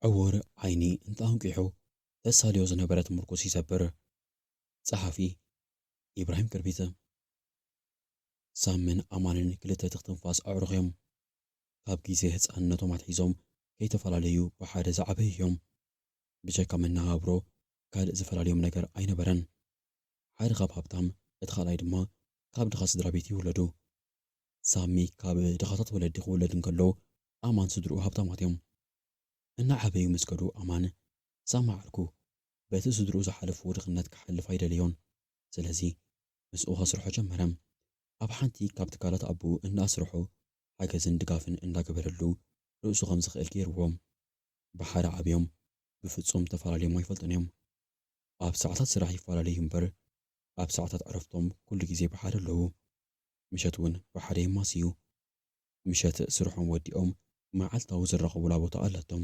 ዕውር ዓይኒ እንተኣንቂሑ ተሳልዮ ዝነበረት ምርኩስ ይሰብር። ጸሓፊ ኢብራሂም ክርቢት። ሳምን ኣማንን ክልተ ትኽትንፋስ ኣዕሩኽ እዮም። ካብ ግዜ ህጻንነቶም ኣትሒዞም ከይተፈላለዩ ብሓደ ዝዓበዩ እዮም። ብጀካ መነባብሮ ካልእ ዝፈላልዮም ነገር ኣይነበረን። ሓደ ካብ ሃብታም፣ እቲ ካልኣይ ድማ ካብ ድኻ ስድራ ቤት ይውለዱ። ሳሚ ካብ ድኻታት ወለዲ ክውለድ እንከሎ፣ ኣማን ስድርኡ ሃብታማት እዮም። እናዓበዩ ምስ ከዱ ኣማን፣ ሳሚ ዓርኩ በቲ ስድርኡ ዝሓለፍዎ ድኽነት ክሓልፍ ኣይደለዮን። ስለዚ ምስኡ ከስርሖ ጀመረ። ኣብ ሓንቲ ካብ ትካላት ኣቦኡ እናኣስርሖ ሓገዝን ድጋፍን እንዳገበረሉ ርእሱ ከም ዝኽእል ገይርዎ። ብሓደ ዓብዮም ብፍጹም ተፈላለዮም ኣይፈልጡን እዮም። ኣብ ሰዓታት ስራሕ ይፈላለዩ እምበር ኣብ ሰዓታት ዕረፍቶም ኩሉ ግዜ ብሓደ ኣለዉ። ምሸት እውን ብሓደ የማስዩ። ምሸት ስርሖም ወዲኦም መዓልታዊ ዝራኸቡላ ቦታ ኣላቶም።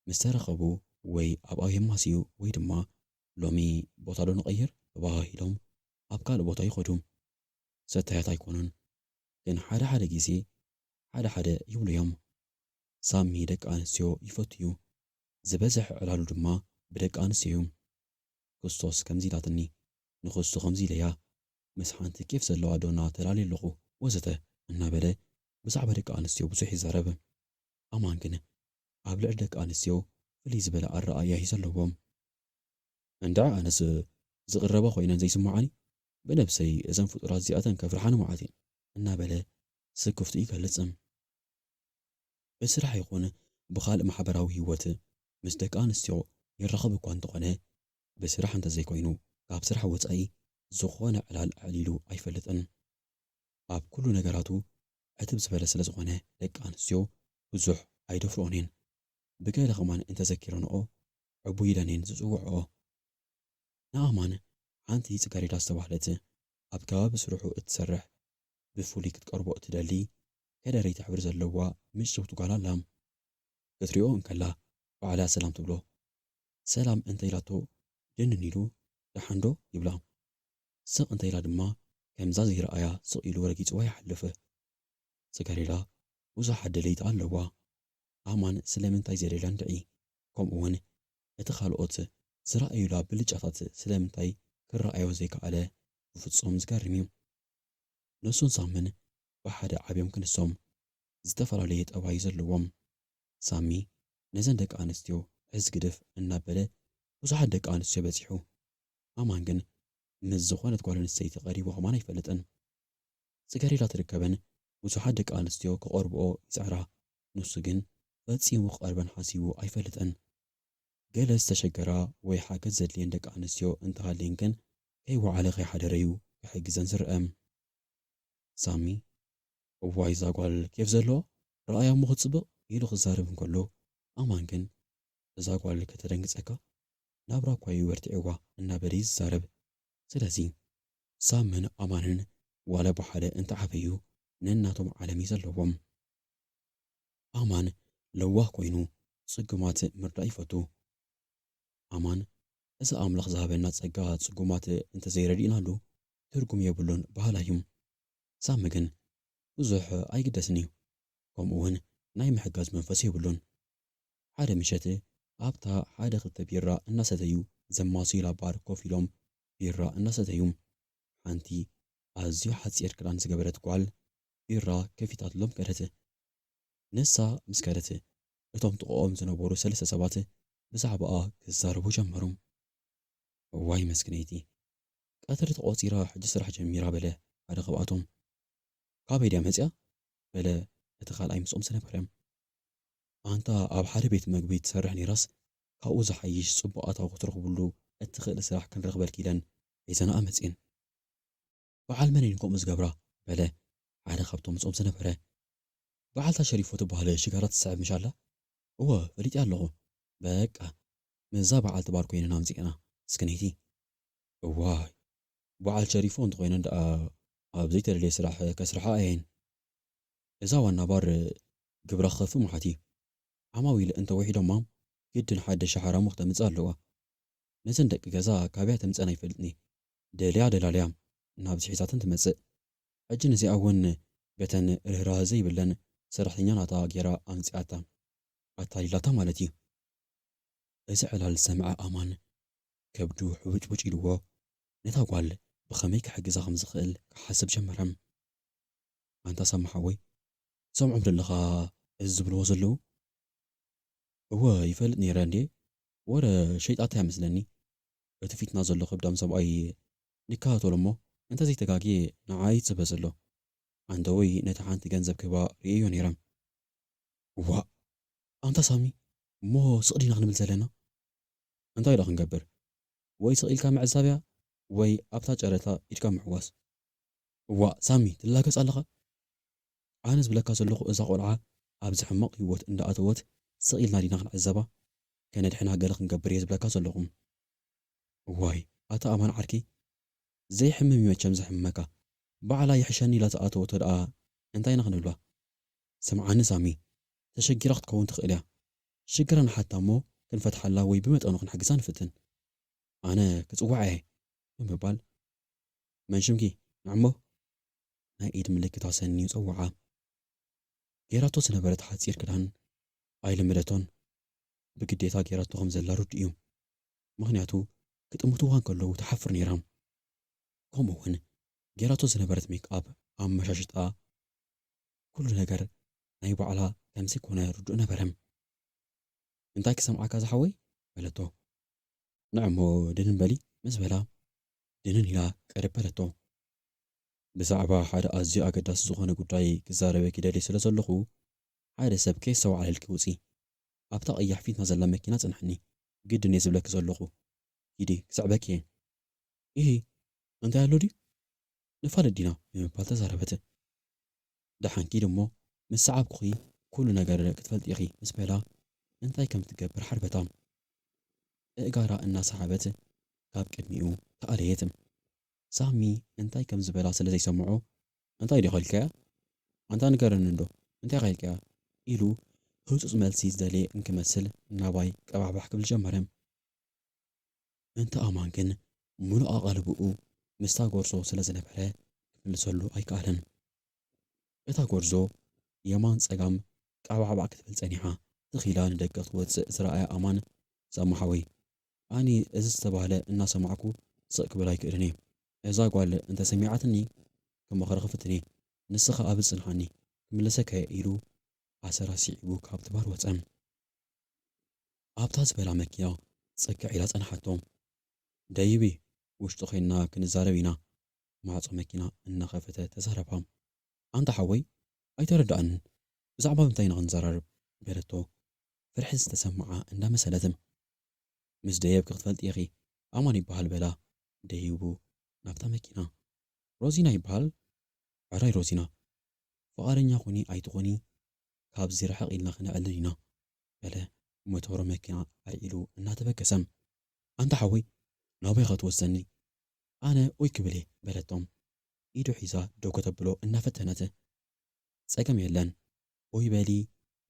ምስ ተራኸቡ ወይ ኣብኣ የማስዩ ወይ ድማ ሎሚ ቦታ ዶ ንቐይር ተባሃሂሎም ኣብ ካልእ ቦታ ይኸዱ። ሰታያት ኣይኮኑን፣ ግን ሓደ ሓደ ግዜ ሓደ ሓደ ይብሉ እዮም። ሳሚ ደቂ ኣንስትዮ ይፈቱ እዩ። ዝበዝሕ ዕላሉ ድማ ብደቂ ኣንስትዮ እዩ። ክርስቶስ ከምዚ ኢላትኒ፣ ንኽሱ ከምዚ ኢለያ፣ ምስ ሓንቲ ኬፍ ዘለዋ ዶና ተላልየ ኣለኹ፣ ወዘተ እናበለ ብዛዕባ ደቂ ኣንስትዮ ብዙሕ ይዛረብ። ኣማን ግን ኣብ ልዕሊ ደቂ ኣንስትዮ ፍልይ ዝበለ ኣረኣእያ እዩ ዘለዎ። እንድዒ ኣነስ ዝቕረባ ኮይነን ዘይስምዓኒ፣ ብነብሰይ እዘን ፍጡራት እዚኣተን ከፍርሓኒ መዓት እየን እናበለ ስክፍቱ ይገልጽ። ብስራሕ ይኹን ብኻልእ ማሕበራዊ ህይወት ምስ ደቂ ኣንስትዮ ይራኸብ እኳ እንተኾነ፣ ብስራሕ እንተዘይኮይኑ ካብ ስራሕ ወጻኢ ዝኾነ ዕላል ኣዕሊሉ ኣይፈልጥን። ኣብ ኩሉ ነገራቱ ዕትብ ዝበለ ስለ ዝኾነ ደቂ ኣንስትዮ ብዙሕ ኣይደፍርኦን እየን። ብገለ ከማን እንተዘኪረንኦ ዕቡይ ኢለን እየን ዝጽውዕኦ። ንኣማን ሓንቲ ጽገሬዳ ዝተባህለት ኣብ ከባቢ ስርሑ እትሰርሕ ብፍሉይ ክትቀርቦ እትደሊ ከደረይቲ ሕብሪ ዘለዋ ምጭውቲ ጓል ኣላ። ክትሪኦ እንከላ ባዕላ ሰላም ትብሎ። ሰላም እንተ ኢላቶ ድንን ኢሉ ደሓን ዶ ይብላ። ስቕ እንተ ኢላ ድማ ከምዛ ዘይረኣያ ስቕ ኢሉ ረጊጽዋ ይሓልፍ። ጽገሬዳ ብዙሓት ደለይቲ ኣለዋ። ኣማን ስለምንታይ ዘደልያ እንድዒ፣ ከምኡውን እቲ ካልኦት ዝረኣዩላ ብልጫታት ስለምንታይ ክረኣዮ ዘይከኣለ ብፍጹም ዝገርም እዩ። ንሱን ሳምን ብሓደ ዓብዮም ክንሶም ዝተፈላለየ ጠባይ ዘለዎም። ሳሚ ነዘን ደቂ ኣንስትዮ ሕዝ ግድፍ እናበለ ብዙሓት ደቂ ኣንስትዮ በጺሑ። ኣማን ግን ምስ ዝኾነት ጓል ኣንስተይቲ ቀሪቡ ከማን ኣይፈልጥን። ጽገሬዳ ትርከበን ብዙሓት ደቂ ኣንስትዮ ክቐርብኦ ይጽዕራ። ንሱ ግን ፈጺሙ ክቐርበን ሓሲቡ ኣይፈልጥን። ገለ ዝተሸገራ ወይ ሓገዝ ዘድልየን ደቂ ኣንስትዮ እንተሃልየን ግን ከይወዓለ ከይሓደረ እዩ ክሕግዘን ዝርአ። ሳሚ፣ "እዋይ እዛ ጓል ኬፍ ዘለዎ፣ ረኣያ እሞ ክትጽብቕ" ኢሉ ክዛረብ እንከሎ፣ ኣማን ግን "እዛ ጓል ከተደንግጸካ፣ ናብራ እኳ እዩ በርቲዕዋ" እናበለ እዩ ዝዛረብ። ስለዚ ሳምን ኣማንን ዋላ ብሓደ እንተዓበዩ ነናቶም ዓለም እዩ ዘለዎም። ኣማን ለዋህ ኮይኑ ጽጉማት ምርዳእ ይፈቱ። ኣማን፣ እዚ ኣምላኽ ዝሃበና ጸጋ ጽጉማት እንተዘይረዲእናሉ ትርጉም የብሉን በሃላይ እዩ። ሳሚ ግን ብዙሕ ኣይግደስን እዩ። ከምኡ እውን ናይ ምሕጋዝ መንፈስ የብሉን። ሓደ ምሸት ኣብታ ሓደ ክልተ ቢራ እናሰተዩ ዘማስዩላ ባር ኮፍ ኢሎም ቢራ እናሰተዩ፣ ሓንቲ ኣዝዩ ሓጺር ክዳን ዝገበረት ጓል ቢራ ከፊታትሎም ከደት። ንሳ ምስ ከደት፣ እቶም ጥቕኦም ዝነበሩ ሰለስተ ሰባት ብዛዕባኣ ክዛረቡ ጀመሩ። "እዋይ መስኪነይቲ፣ ቀትሪ ተቖጺራ ሕጂ ስራሕ ጀሚራ" በለ ሓደ ካብኣቶም። "ካበይ ድያ መጺኣ?" በለ እቲ ካልኣይ ምስኦም ዝነበረ። "ኣንታ ኣብ ሓደ ቤት መግቢ ትሰርሕ ነይራስ፣ ካብኡ ዝሓይሽ ጽቡቕ ኣታዊ ክትረኽብሉ እትኽእል ስራሕ ክንረኽበልኪ ኢለን ሒዘንኣ መጺኤን።" "በዓል መን እየን ከምኡ ዝገብራ?" በለ ሓደ ካብቶም ምስኦም ዝነበረ። "በዓልታ ሸሪፎ ትበሃል ሽጋራ ትስዕብ ምሽ ኣላ?" "እወ፣ ፈሊጠያ ኣለኹ። በቃ፣ ምስዛ በዓልቲ ባር ኮይነን ኣምጺኤና፣ ምስክነይቲ።" "እዋይ፣ በዓል ሸሪፎ እንተኾይነን ደኣ ኣብ ዘይተደልየ ስራሕ ከስርሓ እየን። እዛ ዋና ባር ግብራ ክኸፍእ መሓት እዩ። ዓማዊል እንተውሒዶማ ግድን ሓደሽ ሓራሙ ክተምጽእ ኣለዋ። ነዘን ደቂ ገዛ ካበያ ተምጸን ኣይፈልጥን እየ። ደልያ ደላልያ ናብዚ ሒዛተን ትመጽእ። ሕጂ ነዚኣ እውን በተን ርህራህ ዘይብለን ሰራሕተኛ ናታ ጌራ ኣምጺኣታ። ኣታሊላታ ማለት እዩ። እዚ ዕላል ዝሰምዐ ኣማን ከብዱ ሕውጭውጭ ኢልዎ ነታ ጓል ብኸመይ ክሕግዛ ከም ዝኽእል ክሓስብ ጀመረ። ኣንታ ሳሚ ሓወይ፣ ትሰምዖም ዘለኻ እዚ ዝብልዎ ዘለዉ? እወ ይፈልጥ ነይረ እንዴ፣ ወረ ሸይጣታ ይመስለኒ። እቲ ፊትና ዘሎ ከብዳም ሰብኣይ ንከታተሎ እሞ እንተዘይተጋግየ ንዓይ ይጽበ ዘሎ። ኣንተ ወይ ነቲ ሓንቲ ገንዘብ ክህባ ርእየዮ ነይረ። እዋእ ኣንታ ሳሚ፣ እሞ ስቕ ዲና ክንብል ዘለና? እንታይ ዶ ክንገብር? ወይ ስቕ ኢልካ ምዕዛብያ ወይ ኣብታ ጨረታ ኢድካ ምሕዋስ። እዋእ ሳሚ ትላገጽ ኣለኻ። ኣነ ዝብለካ ዘለኹ እዛ ቆልዓ ኣብዚ ሕማቕ ህይወት እንዳኣተወት ስቕ ኢልና ዲና ክንዕዘባ? ከነድሕና ገለ ክንገብር እየ ዝብለካ ዘለኹ። እዋይ ኣታ ኣማን ዓርከይ፣ ዘይሕምም እዩ መቸም ዘሕምመካ። ባዕላ ይሕሸኒ ኢላ ዝኣተወቶ ደኣ እንታይ ኢና ክንብላ? ስምዓኒ ሳሚ፣ ተሸጊራ ክትከውን ትኽእል እያ። ሽግራ ንሓታ እሞ ክንፈትሓላ ወይ ብመጠኑ ክንሕግዛ ንፍትን። ኣነ ክጽውዓ እየ ብምባል መን ሽምኪ ንዕሞ ናይ ኢድ ምልክት ኣሰንዩ ጸውዓ። ጌራቶ ዝነበረት ሓጺር ክዳን ኣይለመደቶን። ብግዴታ ጌራቶ ከም ዘላ ርዱእ እዩ። ምኽንያቱ ክጥምትዋ እንከለዉ ትሓፍር ነይራ። ከምኡ እውን ጌራቶ ዝነበረት ሜክኣፕ ኣመሻሽጣ ኩሉ ነገር ናይ ባዕላ ከም ዘይኮነ ርዱእ ነበረ። እንታይ ክሰምዓካ ዝሓወይ? በለቶ። ንዕሞ ድንን በሊ ምስ በላ ድንን ኢላ ቅርብ በለቶ። ብዛዕባ ሓደ ኣዝዩ ኣገዳሲ ዝኾነ ጉዳይ ክዛረበኪ ደልየ ስለ ዘለኹ ሓደ ሰብ ከየስተውዓለልኪ ውጺ። ኣብታ ቀያሕ ፊትና ዘላ መኪና ጽንሕኒ። ግድን እየ ዝብለኪ ዘለኹ። ኪዲ ክስዕበኪ እየ። ኢሂ እንታይ ኣሎ ድዩ? ንፋለጥ ዲና ብምባል ተዛረበት። ደሓን ኪዲ እሞ ምስ ሰዓብኩኺ ኩሉ ነገር ክትፈልጢ ኢኺ ምስ በላ እንታይ ከም ትገብር ሓርበታ። እእጋራ እናሰሓበት ካብ ቅድሚኡ ተኣለየት። ሳሚ እንታይ ከም ዝበላ ስለ ዘይሰምዖ እንታይ ዲኻ ኢልካያ? ኣንታ ንገረኒ እንዶ እንታይ ኢኻ ኢልካያ? ኢሉ ህጹጽ መልሲ ዝደለየ እንክመስል ናባይ ቀባሕባሕ ክብል ጀመረ። እንተ ኣማን ግን ምሉእ ኣቓልቦኡ ምስታ ጎርዞ ስለ ዝነበረ ክምልሰሉ ኣይከኣለን። እታ ጎርዞ የማን ጸጋም ቃባዕባዕ ክትብል ጸኒሓ ትኺላ ንደገ ክትወጽእ ዝረኣያ ኣማን ሳሚ ሓወይ ኣኒ እዚ ዝተባህለ እናሰማዕኩ ስቕ ክብል ኣይክእልን እየ። እዛ ጓል እንተ ሰሚዓትኒ ክመኽራ ክፍትን እየ። ንስኻ ኣብዚ ጽንሓኒ ክምልሰካ እየ ኢሉ ኣሰራ ስዒቡ ካብቲ ባር ወጸ። ኣብታ ዝበላ መኪና ጽግዕ ኢላ ጸንሓቶ። ደይቢ ውሽጢ ኮይና ክንዛረብ ኢና። ማዕጾ መኪና እናኸፈተ ተዛረባ። ኣንታ ሓወይ ኣይተረዳኣንን ብዛዕባ ምንታይ ኢና ክንዘራረብ በለቶ ፍርሒ ዝተሰምዓ እንዳመሰለት። ምስ ደየብኪ ክትፈልጢ ኢኺ ኣማን ይበሃል በላ ደይቡ ናብታ መኪና። ሮዚና ይበሃል። ዕራይ ሮዚና ፍቓደኛ ኩኒ ኣይትኹኒ ካብዚ ርሕቕ ኢልና ክነዕልል ኢና በለ ሞቶር መኪና ኣልዒሉ እናተበገሰ። ኣንታ ሓወይ ናበይ ኸ ትወስደኒ? ኣነ ኡይ ክብል እየ በለቶም ኢዱ ሒዛ ደው ከተብሎ እናፈተነት። ጸገም የለን ኡይ በሊ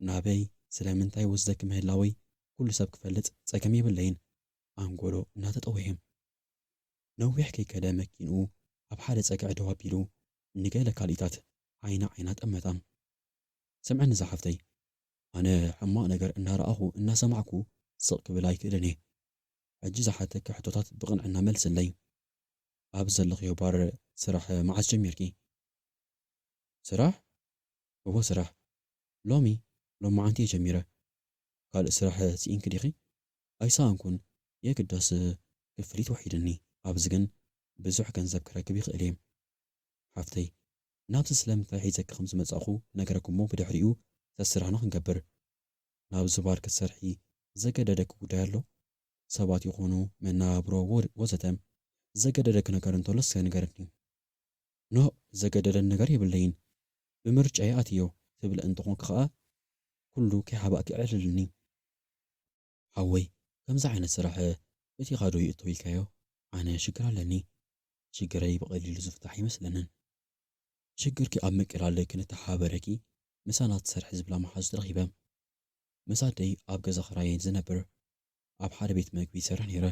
ናበይ ስለምንታይ ወስደኪ ምህላወይ ኩሉ ሰብ ክፈልጥ ጸገም የብለይን። ኣንጎሎ እናተጠወየ ነዊሕ ከይከደ መኪንኡ ኣብ ሓደ ጸግዒ ደው ኣቢሉ ንገለ ካልኢታት ዓይና ዓይና ጠመታ። ስምዕኒ ዝሓፍተይ ኣነ ሕማቕ ነገር እናረኣኹ እናሰማዕኩ ስቕ ክብል ኣይክእልን እየ። ሕጂ ዝሓተኪ ሕቶታት ብቕንዕና መልስለይ። ኣብ ዘለኽዮ ባር ስራሕ መዓስ ጀሚርኪ? ስራሕ? እወ ስራሕ። ሎሚ ሎማዓንቲ እየ ጀሚረ። ካልእ ስራሕ ስኢንኪ ዲኺ? ኣይሰኣንኩን። የግዳስ ክፍሊት ውሒድኒ። ኣብዚ ግን ብዙሕ ገንዘብ ክረክብ ይኽእል እየ። ሓፍተይ ናብዚ ስለምንታይ ሒዘኪ ከም ዝመጻእኹ ክነግረኪ እሞ ብድሕሪኡ ሰስራሕና ክንገብር። ናብዚ ባር ክትሰርሒ ዘገደደኪ ጉዳይ ኣሎ? ሰባት ይኹኑ መነባብሮ ወዘተ ዘገደደኪ ነገር እንተሎ እስከ ንገርኒ። ኖእ ዘገደደኒ ነገር የብለይን። ብምርጫየ ኣትዮ ትብል እንተኾንኪ ኸኣ ኩሉ ከይሓባእኪ ዕልልኒ። ሓወይ ከምዚ ዓይነት ስራሕ በቲኻ ዶ ይእቶ ኢልካዮ? ኣነ ሽግር ኣለኒ። ሽግረይ ብቐሊሉ ዝፍታሕ ኣይመስለንን። ሽግርኪ ኣብ ምቅላል ክንተሓባበረኪ ምሳና ትሰርሒ ዝብላ መሓዙት ረኺበ። ምስ ኣደይ ኣብ ገዛ ኽራይ ዝነብር ኣብ ሓደ ቤት መግቢ ይሰርሕ ነይረ።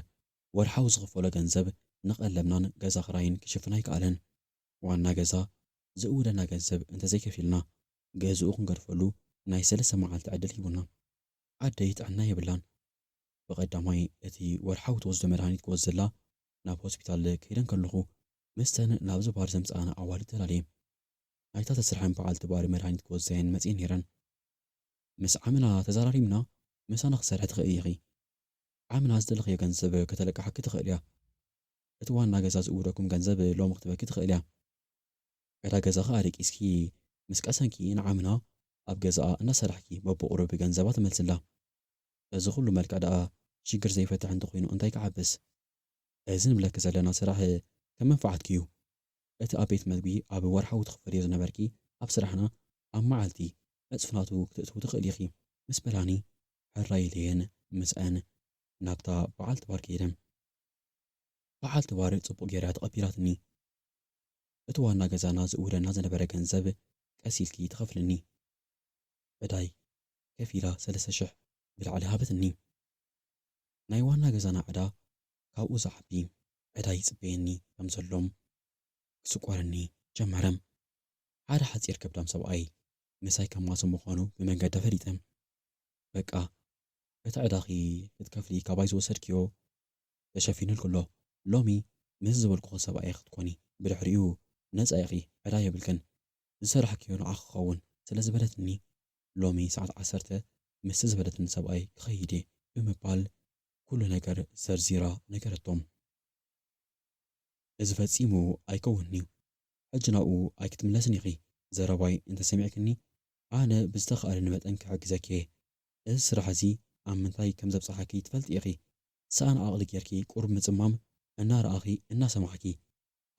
ወርሓዊ ዝኽፈሎ ገንዘብ ንቐለብናን ገዛ ኽራይን ክሽፍን ኣይከኣለን። ዋና ገዛ ዝእውደና ገንዘብ እንተዘይከፊልና ገዝኡ ክንገድፈሉ ናይ ሰለስተ መዓልቲ ዕድል ሂቡና። ኣደይ ጥዕና የብላን። ብቐዳማይ እቲ ወርሓዊ ትወስዶ መድሃኒት ክወስደላ ናብ ሆስፒታል ከይደን ከለኹ፣ ምስተን ናብዚ ባር ዘምጽኣና ኣዋልድ ተላልየ። ናይታ ተስርሐን በዓልቲ ባር መድሃኒት ክወስደየን መጺኤን ነይረን። ምስ ዓምና ተዘራሪብና፣ ምሳና ክሰርሒ ትኽእሊ ኢኺ። ዓምና ዝደለኽዮ ገንዘብ ከተለቃሓኪ ትኽእል እያ። እቲ ዋና ገዛ ዝእውደኩም ገንዘብ ሎሚ ክትበኪ ትኽእል እያ። ዕዳ ገዛኺ ኣደቂስኪ ምስ ቀሰንኪ ንዓምና ኣብ ገዛኣ እናሰራሕኪ በብቑሩብ ገንዘባ ትመልስላ። እዚ ኩሉ መልክዕ ደኣ ሽግር ዘይፈትሕ እንተኾይኑ እንታይ ክዓብስ? እዚ ንብለኪ ዘለና ስራሕ ከም መንፋዓትኪ እዩ። እቲ ኣብ ቤት መግቢ ኣብ ወርሓዊ ትኽፈልዮ ዝነበርኪ ኣብ ስራሕና ኣብ መዓልቲ ዕጽፍናቱ ክትእትዉ ትኽእሊ ኢኺ ምስ በላኒ ሕራይ ኢለየን ምስአን ናብታ በዓልቲ ባር ከይደ። በዓልቲ ባር ጽቡቕ ጌራ ተቐቢላትኒ። እቲ ዋና ገዛና ዝእውደና ዝነበረ ገንዘብ ቀስ ኢልኪ ትኸፍልኒ። ዕዳይ ከፊላ ሰለስተ ሽሕ ብላዕሊ ሃበትኒ። ናይ ዋና ገዛና ዕዳ ካብኡ ዝዓቢ ዕዳ ይጽበየኒ ከም ዘሎም ክስቆረኒ ጀመረ። ሓደ ሓጺር ከብዳም ሰብኣይ ምሳይ ከማሲ ምዃኑ ብመንገዲ ፈሊጠ። በቃ እቲ ዕዳኺ ክትከፍሊ ካባይ ዝወሰድክዮ ተሸፊኑልክሎ። ሎሚ ምስ ዝበልኩኺ ሰብኣይ ክትኮኒ፣ ብድሕሪኡ ነጻ ኢኺ፣ ዕዳ የብልክን። ዝሰራሕክዮ ንዓኺ ክኸውን ስለ ዝበለትኒ፣ ሎሚ ሰዓት ዓሰርተ ምስቲ ዝበለትኒ ሰብኣይ ክኸይድ እየ ብምባል ኩሉ ነገር ዘርዚራ ነገረቶም። እዚ ፈጺሙ ኣይከውንን እዩ። ሕጂ ናብኡ ኣይክትምለስን ኢኺ። ዘረባይ እንተሰሚዕክኒ፣ ኣነ ብዝተኻእለኒ መጠን ክሕግዘኪ እየ። እዚ ስራሕ እዚ ኣብ ምንታይ ከም ዘብጽሓኪ ትፈልጢ ኢኺ። ሰኣን ዓቕሊ ጌርኪ ቁሩብ ምጽማም እናረኣኺ እናሰማዕኪ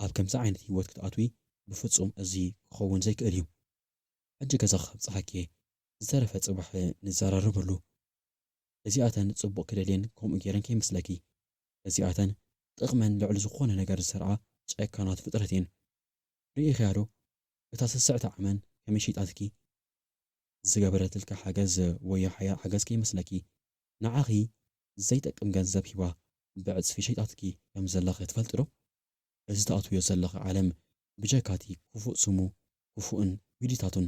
ኣብ ከምዚ ዓይነት ህይወት ክትኣትዊ ብፍጹም እዚ ክኸውን ዘይክእል እዩ። ሕጂ ገዛኺ ከብጽሓኪ እየ። ዝተረፈ ጽባሕ ንዘራረበሉ። እዚኣተን ጽቡቕ ክደልየን ከምኡ ጌረን ከይመስለኪ። እዚኣተን ጥቕመን ልዕሊ ዝኾነ ነገር ዝሰርዓ ጨካናት ፍጥረት እየን። ርኢኽያ ዶ? እታ ስስዕቲ ዓመን ከመይ ሸይጣትኪ? ዝገበረትልኪ ሓገዝ ወዮ ሓያል ሓገዝ ከይመስለኪ። ንዓኺ ዘይጠቅም ገንዘብ ሂባ ብዕጽፊ ሸይጣትኪ ከም ዘለኺ ትፈልጢ ዶ? እዚ ትኣትውዮ ዘለኺ ዓለም ብጀካቲ ክፉእ ስሙ፣ ክፉእን ዊዲታቱን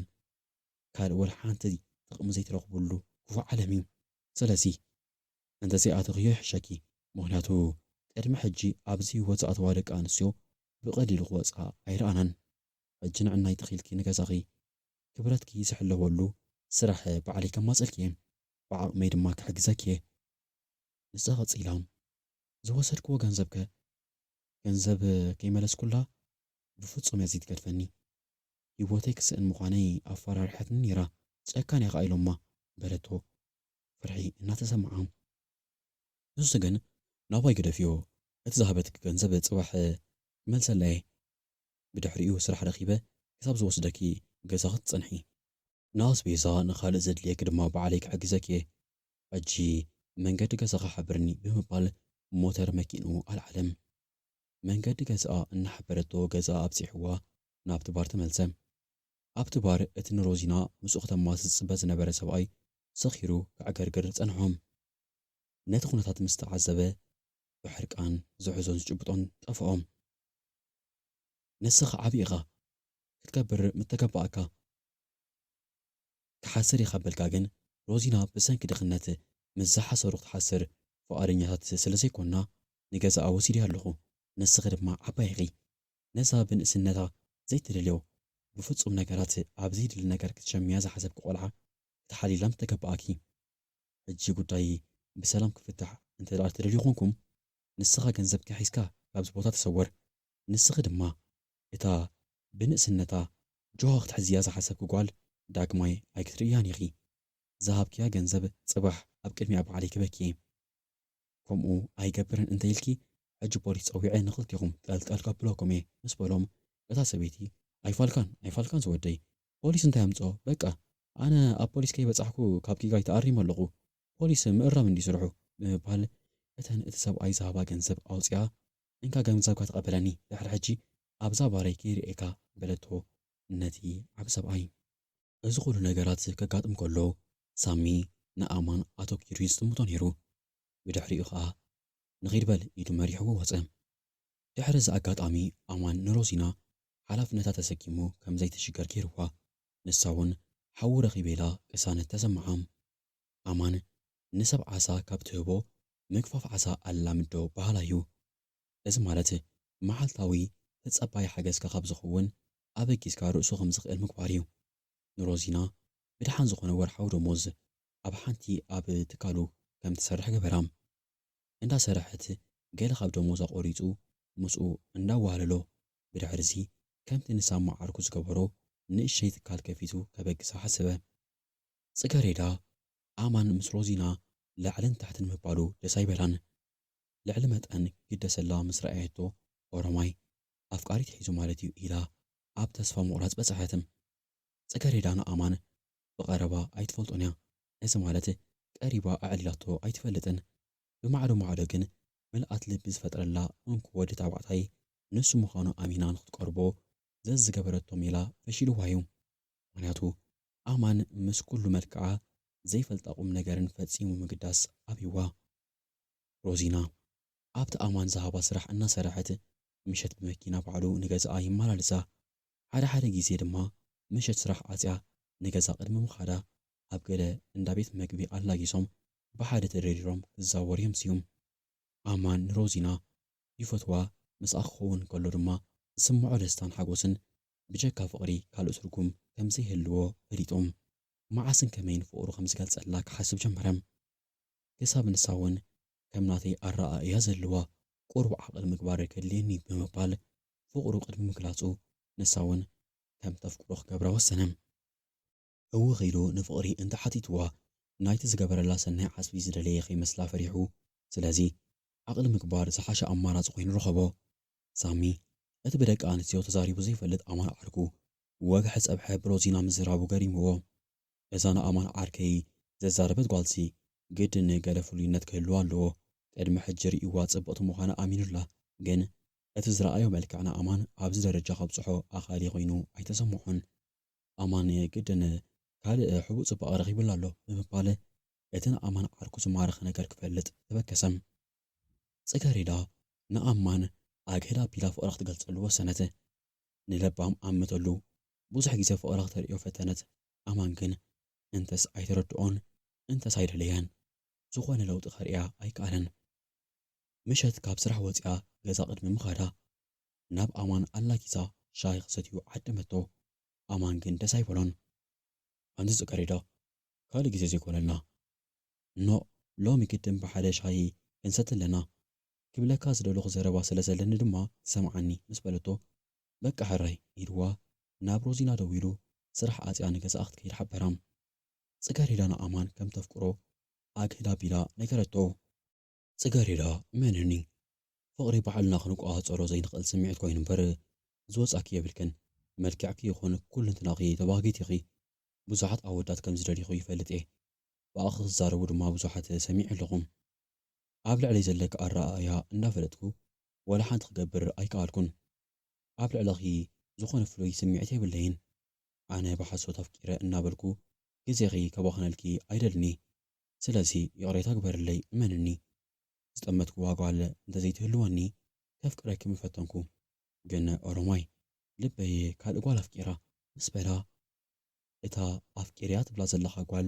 ካልእ ወላ ሓንቲ ጥቕሚ ዘይትረኽብሉ ክፉእ ዓለም እዩ። ስለዚ እንተዘይኣተኽዮ ይሕሸኪ። ምኽንያቱ ቅድሚ ሕጂ ኣብዚ ህይወት ዝኣተዋ ደቂ ኣንስትዮ ብቐሊሉ ክወጻ ኣይረኣናን። ሕጂ ንዕናይ ተኺልኪ ንገዛኺ ክብረትኪ ዝሕለወሉ ስራሕ ባዕለይ ከማጽልኪ እየ። ብዓቕመይ ድማ ክሕግዘኪ እየ። ንሳ ቀጺላ፣ ዝወሰድክዎ ገንዘብከ? ገንዘብ ከይመለስኩላ ብፍጹም እያ ዘይትገድፈኒ። ህይወተይ ክስእን ምዃነይ ኣፈራሪሓትኒ ነይራ። ጨካን እያ ኸኣ ኢሎማ በለቶ ፍርሒ እናተሰምዓ። ንሱ ግን ናባይ ግደፍዮ፣ እቲ ዝሃበትኪ ገንዘብ ጽባሕ ክመልሰላ እየ። ብድሕሪኡ ስራሕ ረኺበ ክሳብ ዝወስደኪ ገዛኺ ትጸንሒ። ንኣስቤዛ ንኻልእ ዘድልየኪ ድማ ባዕለይ ክሕግዘኪ እየ። ሕጂ መንገዲ ገዛኻ ሓብርኒ ብምባል ሞተር መኪንኡ ኣልዓለ። መንገዲ ገዛኣ እናሓበረቶ ገዛኣ ኣብጺሕዋ ናብቲ ባር ተመልሰ። ኣብቲ ባር እቲ ንሮዚና ምስኡ ክተማሲ ዝጽበ ዝነበረ ሰብኣይ ሰኺሩ ከዕገርግር ጸንሖ። ነቲ ኩነታት ምስ ተዓዘበ ብሕርቃን ዝሕዞን ዝጭብጦን ጠፍኦም። ንስኻ ዓቢ ኢኻ ክትከብር ምተገባኣካ። ክሓስር ኢኻ በልካ ግን ሮዚና ብሰንኪ ድኽነት ምስ ዝሓሰሩ ክትሓስር ፍቓደኛታት ስለ ዘይኮንና ንገዛኣ ወሲደያ ኣለኹ። ንስኺ ድማ ዓባይ ኢኺ። ነዛ ብንእስነታ ዘይትደልዮ ብፍጹም ነገራት ኣብ ዘይድሊ ነገር ክትሸምያ ዝሓሰብኪ ቆልዓ ክትሓልይላ ምተገባኣኪ። ሕጂ ጉዳይ ብሰላም ክፍታሕ እንተ ደኣ ትደልዩ ኮንኩም ንስኻ ገንዘብካ ሒዝካ ካብዚ ቦታ ተሰወር። ንስኺ ድማ እታ ብንእስነታ ጆሆ ክትሕዝያ ዝሓሰብኪ ጓል ዳግማይ ኣይክትርእያን ኢኺ። ዝሃብክያ ገንዘብ ጽባሕ ኣብ ቅድሚኣ ባዕለይ ክበኪ እየ። ከምኡ ኣይገብርን እንተ ኢልኪ ሕጂ ፖሊስ ጸዊዐ ንኽልቴኹም ጠልጠል ከብለኩም እየ ምስ በሎም እታ ሰበይቲ ኣይፋልካን ኣይፋልካን ዝወደይ ፖሊስ እንታይ ኣምጽኦ በቃ ኣነ ኣብ ፖሊስ ከይበጻሕኩ ካብ ጌጋይ ተኣሪመ ኣለኹ ፖሊስ ምእራም እንዲ ስርሑ ብምባል እተን እቲ ሰብኣይ ዝሃባ ገንዘብ ኣውጺኣ እንካ ገንዘብካ ተቐበለኒ ድሕሪ ሕጂ ኣብዛ ባረይ ከይርእየካ በለቶ ነቲ ዓቢ ሰብኣይ። እዚ ኩሉ ነገራት ከጋጥም ከሎ ሳሚ ንኣማን ኣተኲሩ ይዝጥምቶ ነይሩ። ብድሕሪኡ ኸኣ ንኺድ በል ኢሉ መሪሕዎ ወጸ። ድሕሪ እዚ ኣጋጣሚ ኣማን ንሮዚና ሓላፍነታ ተሰኪሙ ከም ዘይትሽገር ገይርዋ። ንሳ እውን ሓዉ ረኺበ ኢላ ቅሳነት ተሰምዓ። ኣማን ንሰብ ዓሳ ካብ ትህቦ ምግፋፍ ዓሳ ኣላምዶ ባህላ እዩ። እዚ ማለት መዓልታዊ ተጸባይ ሓገዝካ ካብ ዝኸውን ኣበጊስካ ርእሱ ከም ዝኽእል ምግባር እዩ። ንሮዚና ብድሓን ዝኾነ ወርሓዊ ደሞዝ ኣብ ሓንቲ ኣብ ትካሉ ከም ትሰርሕ ገበራ። እንዳሰርሐት ገለ ካብ ደሞዛ ቆሪጹ ምስኡ እንዳዋሃለሎ፣ ብድሕርዚ ከምቲ ንሳማ ዓርኩ ዝገበሮ ንእሽተይ ትካል ከፊቱ ከበግሳ ሓሰበ። ጽገሬዳ ኣማን ምስ ሮዚና ላዕልን ታሕትን ምባሉ ደስ ኣይበላን። ልዕሊ መጠን ክግደሰላ ምስ ረኣየቶ፣ ኦሮማይ ኣፍቃሪት ሒዙ ማለት እዩ ኢላ ኣብ ተስፋ ምቑራጽ በጽሐት። ጽገሬዳ ንኣማን ብቐረባ ኣይትፈልጦን እያ። እዚ ማለት ቀሪባ ኣዕሊላቶ ኣይትፈልጥን። ብማዕዶ ማዕዶ ግን ምልኣት ልቢ ዝፈጥረላ እንኩ ወዲ ተባዕታይ ንሱ ምዃኑ ኣሚና ንኽትቀርቦ ዘዝገበረቶ ሜላ ፈሺልዋ እዩ። ምኽንያቱ ኣማን ምስ ኩሉ መልክዓ ዘይፈልጣ ቁም ነገርን ፈጺሙ ምግዳስ ኣብይዋ። ሮዚና ኣብቲ ኣማን ዝሃባ ስራሕ እናሰርሐት ምሸት ብመኪና ባዕሉ ንገዛኣ ይመላለሳ። ሓደ ሓደ ግዜ ድማ ምሸት ስራሕ ዓጽያ ንገዛ ቅድሚ ምኻዳ ኣብ ገለ እንዳ ቤት መግቢ ኣላጊሶም ብሓደ ተደሪሮም ክዛወሩ የምስዩ። ኣማን ንሮዚና ይፈትዋ፣ ምስኣ ክኸውን ከሎ ድማ ዝስምዖ ደስታን ሓጎስን ብጀካ ፍቕሪ ካልእ ትርጉም ከም ዘይህልዎ ፈሊጡ። መዓስን ከመይን ፍቕሩ ከም ዝገልጸላ ክሓስብ ጀመረ። ክሳብ ንሳ እውን ከም ናተይ ኣረኣእያ ዘለዋ ቁሩብ ዓቕሊ ምግባር ከድልየኒ ብምባል ፍቕሩ ቅድሚ ምግላጹ ንሳ እውን ከም ተፍቅሮ ክገብራ ወሰነ። ህውኽ ኢሉ ንፍቕሪ እንተሓቲትዋ ናይቲ ዝገበረላ ሰናይ ዓስቢ ዝደለየ ከይመስላ ፈሪሑ፣ ስለዚ ዓቕሊ ምግባር ዝሓሸ ኣማራጺ ኮይኑ ረኸቦ። ሳሚ እቲ ብደቂ ኣንስትዮ ተዛሪቡ ዘይፈልጥ ኣማን ዓርኩ ወግሐ ጸብሐ ብሮዚና ምዝራቡ ገሪምዎ። እዛ ንኣማን ዓርከይ ዘዛረበት ጓልሲ ግድን ገለ ፍሉይነት ክህልዋ ኣለዎ። ቅድሚ ሕጂ ርእይዋ ጽብቕቲ ምዃና ኣሚኑላ፣ ግን እቲ ዝረኣዮ መልክዕ ንኣማን ኣብዚ ደረጃ ከብጽሖ ኣኻሊ ኮይኑ ኣይተሰምዖን። ኣማን ግድን ካልእ ሕቡእ ጽባቐ ረኺቡላ ኣሎ ብምባል እቲ ንኣማን ዓርኩ ዝማረኸ ነገር ክፈልጥ ተበገሰ። ጽገሬዳ ንኣማን ኣግህድ ኣቢላ ፍቕራ ክትገልጸሉ ወሰነት። ንለባም ኣመተሉ ብዙሕ ግዜ ፍቕራ ክተርእዮ ፈተነት። ኣማን ግን እንተስ ኣይተረድኦን እንተስ ኣይደለየን ዝኾነ ለውጢ ከርእያ ኣይከኣለን። ምሸት ካብ ስራሕ ወጺኣ ገዛ ቅድሚ ምኻዳ ናብ ኣማን ኣላጊሳ ሻሂ ክሰትዩ ዓደመቶ። ኣማን ግን ደስ ኣይበሎን። ኣንቲ ጽገሬዳ ካልእ ግዜ ዘይኮነልና ኖእ ሎሚ ግድን ብሓደ ሻሂ ክንሰቲ ኣለና። ክብለካ ዝደለኹ ዘረባ ስለ ዘለኒ ድማ ሰምዓኒ ምስ በለቶ፣ በቃ ሕራይ ኢልዋ ናብ ሮዚና ደዊሉ ስራሕ ዓጽያ ንገዛኣ ክትከይድ ሓበራ። ጽገሬዳ ንኣማን ከም ተፍቅሮ ኣግህድ ኣቢላ ነገረቶ። ጽገሬዳ እመንኒ፣ ፍቕሪ ባዕልና ክንቆጻጸሮ ዘይንኽእል ስምዒት ኮይኑ እምበር ዝወጻኪ የብልክን። መልክዕኪ ይኹን ኩልንትናኺ ተባህጊት ኢኺ። ብዙሓት ኣወዳት ከም ዝደልዩኺ ይፈልጥ እየ። ብኣኺ ክዛረቡ ድማ ብዙሓት ሰሚዐ ኣለኹ። ኣብ ልዕለይ ዘለኪ ኣረኣእያ እንዳፈለጥኩ ዋላ ሓንቲ ክገብር ኣይከኣልኩን። ኣብ ልዕለኺ ዝኾነ ፍሉይ ስምዒት የብለይን። ኣነ ብሓሶት ኣፍቂረ እናበልኩ ግዜኺ ከባኽነልኪ ኣይደልኒ። ስለዚ ይቕሬታ ግበርለይ፣ እመንኒ። ዝጠመትክዋ ጓል እንተዘይትህልወኒ ከፍቅረኪ ምፈተንኩ። ግን ኦሮማይ ልበይ ካልእ ጓል ኣፍቂራ ምስ በላ፣ እታ ኣፍቂርያ ትብላ ዘለኻ ጓል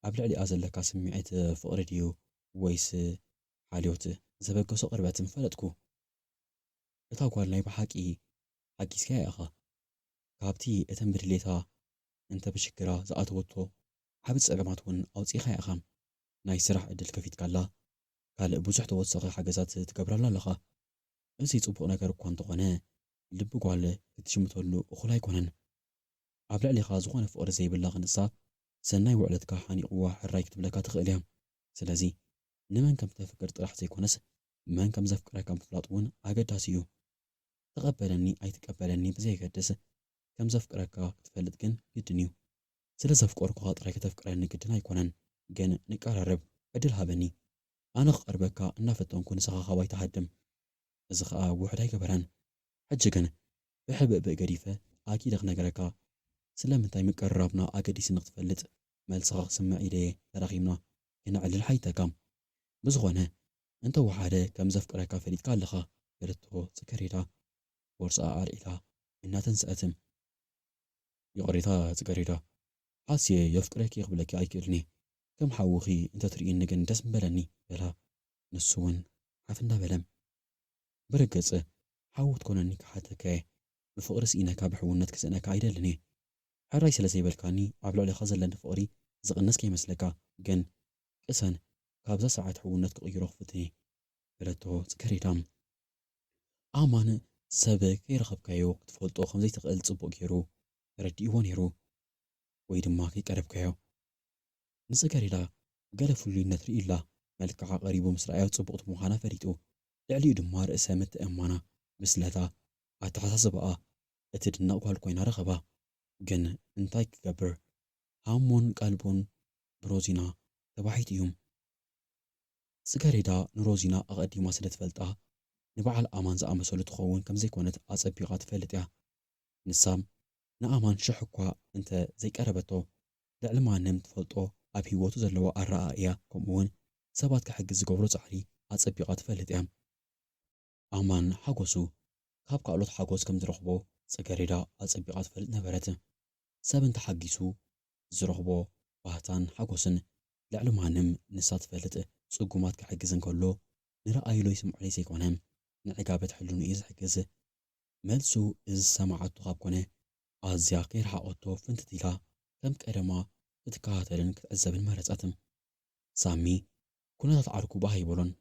ኣብ ልዕሊኣ ዘለካ ስምዒት ፍቕሪ ድዩ ወይስ ሓልዮት ዘበገሶ ቅርበት ምፈለጥኩ። እታ ጓል ናይ ብሓቂ ሓጊዝካያ ኢኻ። ካብቲ እተን ብድሌታ እንተ ብሽግራ ዝኣተወቶ ዓቢ ጸገማት እውን ኣውጺእካያ ኢኻ። ናይ ስራሕ ዕድል ከፊትካላ፣ ካልእ ብዙሕ ተወሳኺ ሓገዛት ትገብረላ ኣለኻ። እዚ ጽቡቕ ነገር እኳ እንተኾነ፣ ልቢ ጓል ክትሽምተሉ እኹል ኣይኮነን። ኣብ ልዕሌኻ ዝኾነ ፍቕሪ ዘይብላ ክንሳ፣ ሰናይ ውዕለትካ ሓኒቕዋ ሕራይ ክትብለካ ትኽእል እያ። ስለዚ፣ ንመን ከም ተፍቅር ጥራሕ ዘይኮነስ፣ መን ከም ዘፍቅረካ ምፍላጥ እውን ኣገዳሲ እዩ። ተቐበለኒ ኣይትቀበለኒ ብዘየገድስ፣ ከም ዘፍቅረካ ክትፈልጥ ግን ግድን እዩ። ስለ ዘፍቀርኩኻ ጥራይ ከተፍቅረኒ ግድን ኣይኮነን፣ ግን ንቀራረብ፣ ዕድል ሃበኒ። ኣነ ክቐርበካ እናፈተንኩ ንስኻ ካባይ ትሃድም። እዚ ኸኣ ውሑድ ኣይገበረን። ሕጂ ግን ብሕብእብእ ገዲፈ ኣኪለ ክነግረካ፣ ስለምንታይ ምቅርራብና ኣገዲስኒ ክትፈልጥ፣ መልስኻ ክስምዕ ኢለ'የ ተራኺብና ክነዕልል ሓቲተካ። ብዝኾነ፣ እንተወሓደ ከም ዘፍቅረካ ፈሊጥካ ኣለኻ፣ በለቶ ጽገሬዳ ቦርስኣ ኣልዒላ እናተንስአት። ይቕሬታ ጽገሬዳ፣ ሓስየ የፍቅረኪ ክብለኪ ኣይክእልን እየ። ከም ሓውኺ እንተትርእይኒ ግን ደስ ምበለኒ፣ በላ። ንሱ እውን ሓፍ እንዳበለ፣ ብርግጽ ሓው ክትኮነኒ ክሓተካ እየ። ብፍቕሪ ስኢነካ ብሕውነት ክስእነካ ኣይደልን እየ። ሕራይ ስለ ዘይበልካኒ ኣብ ልዕሊኻ ዘለኒ ፍቕሪ ዝቕንስ ከይመስለካ፣ ግን ቅሰን፣ ካብዛ ሰዓት ሕውነት ክቕይሮ ክፍትን እየ፣ በለቶ ጽገሬዳ። ኣማን ሰብ ከይረኸብካዮ ክትፈልጦ ከም ዘይትኽእል ጽቡቕ ገይሩ ተረዲእዎ ነይሩ፣ ወይ ድማ ከይቀረብካዮ። ንጽገሬዳ ገለ ፍሉይነት ርእዩላ፣ መልክዓ ቀሪቡ ምስ ረኣዮ ጽቡቕቲ ምዃና ፈሊጡ። ልዕሊኡ ድማ ርእሰ ምትእምማና፣ ብስለታ፣ ኣተሓሳስባኣ እትድነቕ ጓል ኮይና ረኸባ። ግን እንታይ ክገብር? ሃሞን ቀልቡን ብሮዚና ተባሒቱ እዩ። ጽገሬዳ ንሮዚና ኣቐዲማ ስለ ትፈልጣ፣ ንበዓል ኣማን ዝኣመሰሉ ትኸውን ከም ዘይኮነት ኣጸቢቓ ትፈልጥ እያ። ንሳ ንኣማን ሽሕ እኳ እንተ ዘይቀረበቶ፣ ልዕሊ ማንም ትፈልጦ ኣብ ህይወቱ ዘለዎ ኣረኣእያ፣ ከምኡውን ሰባት ክሕግዝ ዝገብሮ ጻዕሪ ኣጸቢቓ ትፈልጥ እያ። ኣማን ሓጎሱ ካብ ካልኦት ሓጎስ ከም ዝረኽቦ ጽገሬዳ ኣጸቢቓ ትፈልጥ ነበረት። ሰብ እንተሓጊሱ ዝረኽቦ ባህታን ሓጎስን ልዕሊ ማንም ንሳ ትፈልጥ። ጽጉማት ክሕግዝ እንከሎ ንረኣዩሎይ ስምዑለይ ዘይኮነ፣ ንዕጋበት ሕልንኡ እዩ ዝሕግዝ። መልሱ እዚ ዝሰማዓቶ ካብ ኮነ፣ ኣዝያ ከይረሓቐቶ ፍንትት ኢላ ከም ቀደማ ክትከታተልን ክትዕዘብን መረጸት። ሳሚ ኩነታት ዓርኩ ባህ ኣይበሎን።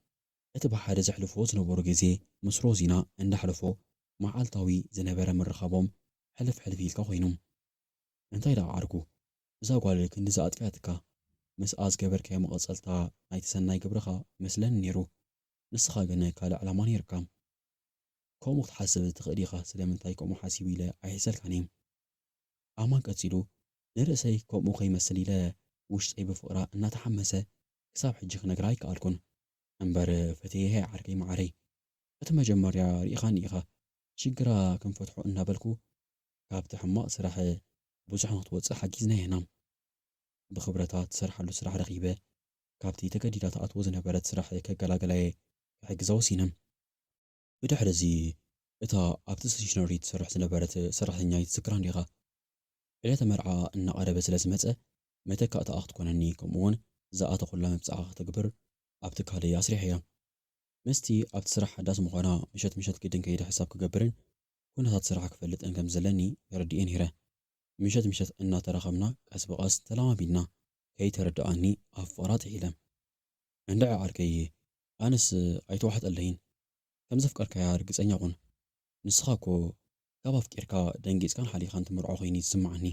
እቲ ብሓደ ዘሕልፍዎ ዝነበሩ ግዜ ምስ ሮዚና እንዳሕለፎ መዓልታዊ ዝነበረ ምርኻቦም ሕልፍ ሕልፍ ኢልካ ኮይኑ። እንታይ ደኣ ዓርኩ፣ እዛ ጓል ክንድዚ ኣጥፊኣትካ፣ ምስኣ ዝገበርካዮ መቐጸልታ ናይቲ ሰናይ ግብርኻ መስለኒ ነይሩ። ንስኻ ግን ካልእ ዕላማ ነይርካ። ከምኡ ክትሓስብ ትኽእል ኢኻ፣ ስለምንታይ ከምኡ ሓሲቡ ኢለ ኣይሕሰልካን እየ። ኣማን ቀጺሉ፣ ንርእሰይ ከምኡ ከይመስል ኢለ ውሽጠይ ብፍቕራ እናተሓመሰ ክሳብ ሕጂ ክነግራ ኣይከኣልኩን። እምበር ፈትየያ ዓርከይ መዓረይ። እቲ መጀመርያ ርኢኻኒ ኢኻ፣ ሽግራ ክንፈትሖ እናበልኩ ካብቲ ሕማቕ ስራሕ ብዙሕ ንክትወጽእ ሓጊዝናያ ኢና። ብኽብረታ ትሰርሓሉ ስራሕ ረኺበ፣ ካብቲ ተገዲዳ ትኣትዎ ዝነበረት ስራሕ ከገላግላየ ክሕግዛ ወሲነ። ብድሕሪ እዚ እታ ኣብቲ ስቴሽነሪ ትሰርሕ ዝነበረት ሰራሕተኛ ኣይትዝክራን ዲኻ? ዕለተ መርዓ እናቐረበ ስለ ዝመጸ፣ መተካእታኣ ክትኮነኒ፣ ከምኡውን ዝኣተኹላ መብጽዓ ከተግብር ኣብ ትካለይ ኣስሪሐያ። ምስቲ ኣብቲ ስራሕ ሓዳስ ምዃና፣ ምሸት ምሸት ግድን ከይደ ሕሳብ ክገብርን ኩነታት ስራሕ ክፈልጥን ከም ዘለኒ ተረዲኤ ነይረ። ምሸት ምሸት እናተራኸብና ቀስ ብቐስ ተለማሚድና፣ ከይተረድኣኒ ኣብ ፍቕራ ጥሒለ። እንድዒ ዓርከይ፣ ኣነስ ኣይተዋሕጠለይን። ከም ዘፍቀርካያ ርግጸኛ ኩን። ንስኻ እኮ ካብ ኣፍቂርካ ደንጊጽካን ሓሊኻን ትምርዖ ኮይኑ እዩ ዝስምዓኒ።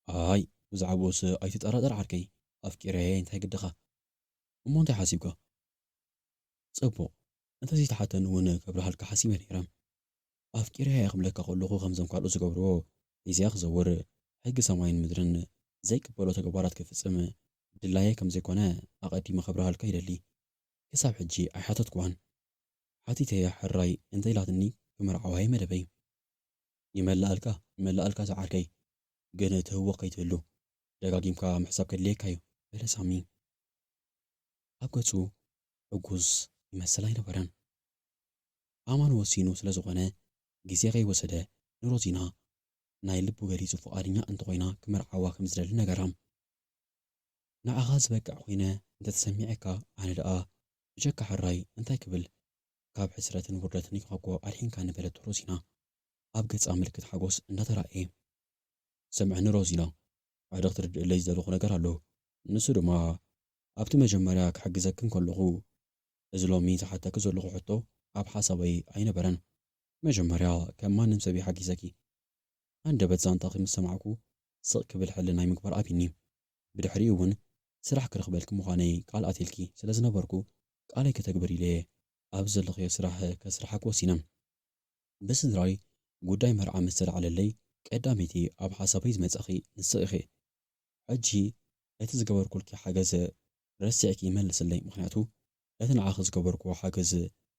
ኣይ፣ ብዛዕባኡስ ኣይትጠራጠር ዓርከይ፣ ኣፍቂረያ እንታይ ግድኻ? እሞ እንታይ ሓሲብካ? ጽቡቕ፣ እንተዘይተሓተኒ እውን ከብርሃልካ ሓሲበ ነይረ። ኣፍቂረያ እየ ክብለካ ከለኹ ከምዞም ካልኦት ዝገብርዎ ሒዘያ ክዘውር፣ ሕጊ ሰማይን ምድርን ዘይቅበሎ ተግባራት ክፍጽም ድላየ ከም ዘይኮነ ኣቐዲመ ከብርሃልካ ይደሊ። ክሳብ ሕጂ ኣይሓተትኩዋን። ሓቲተያ ሕራይ እንተኢላትኒ ክምርዓዋየ መደበይ። ይመላኣልካ፣ ይመላኣልካ ዝዓርከይ፣ ግን ትህወኽ ከይትህሉ ደጋጊምካ ምሕሳብ ከድልየካ እዩ፣ በለ ሳሚ። ኣብ ገጹ ዕጉስ ይመስል ኣይነበረን። ኣማን ወሲኑ ስለ ዝኾነ፣ ግዜ ከይወሰደ ንሮዚና ናይ ልቡ ገሊጹ ፍቓድኛ እንተኾይና ክምርዓዋ ከም ዝደሊ ነገራ። ንዓኻ ዝበቅዕ ኮይነ እንተተሰሚዐካ፣ ኣነ ደኣ ብጀካ ሕራይ እንታይ ክብል? ካብ ሕስረትን ውርደትን ኢኻ እኮ ኣድሒንካኒ፣ በለቶ ሮዚና ኣብ ገጻ ምልክት ሓጎስ እንዳተራእየ። ስምዕኒ ሮዚና፣ ሓደ ክትርድእለይ ዝደለኹ ነገር ኣሎ። ንሱ ድማ ኣብቲ መጀመርያ ክሕግዘኪ እንከለኹ እዚ ሎሚ ዝሓተኪ ዘለኹ ሕቶ ኣብ ሓሳበይ ኣይነበረን። መጀመርያ ከም ማንም ሰብ እየ ሓጊዘኪ። ሃንደበት ዛንታኺ ምስ ሰማዕኩ ስቕ ክብል ሕልናይ ምግባር ኣብይኒ። ብድሕሪኡ እውን ስራሕ ክረኽበልኪ ምዃነይ ቃል ኣትየልኪ ስለ ዝነበርኩ ቃለይ ከተግብር ኢለ እየ ኣብዚ ዘለኽዮ ስራሕ ከስርሓኪ ወሲነ። ብስድራይ ጉዳይ መርዓ ምስ ተላዕለለይ ቀዳመይቲ ኣብ ሓሳበይ ዝመጻኺ ንስኺ ኢኺ። ሕጂ እቲ ዝገበርኩልኪ ሓገዝ ረሲዕኪ ይመልስለይ፣ ምኽንያቱ እቲ ንዓኺ ዝገበርክዎ ሓገዝ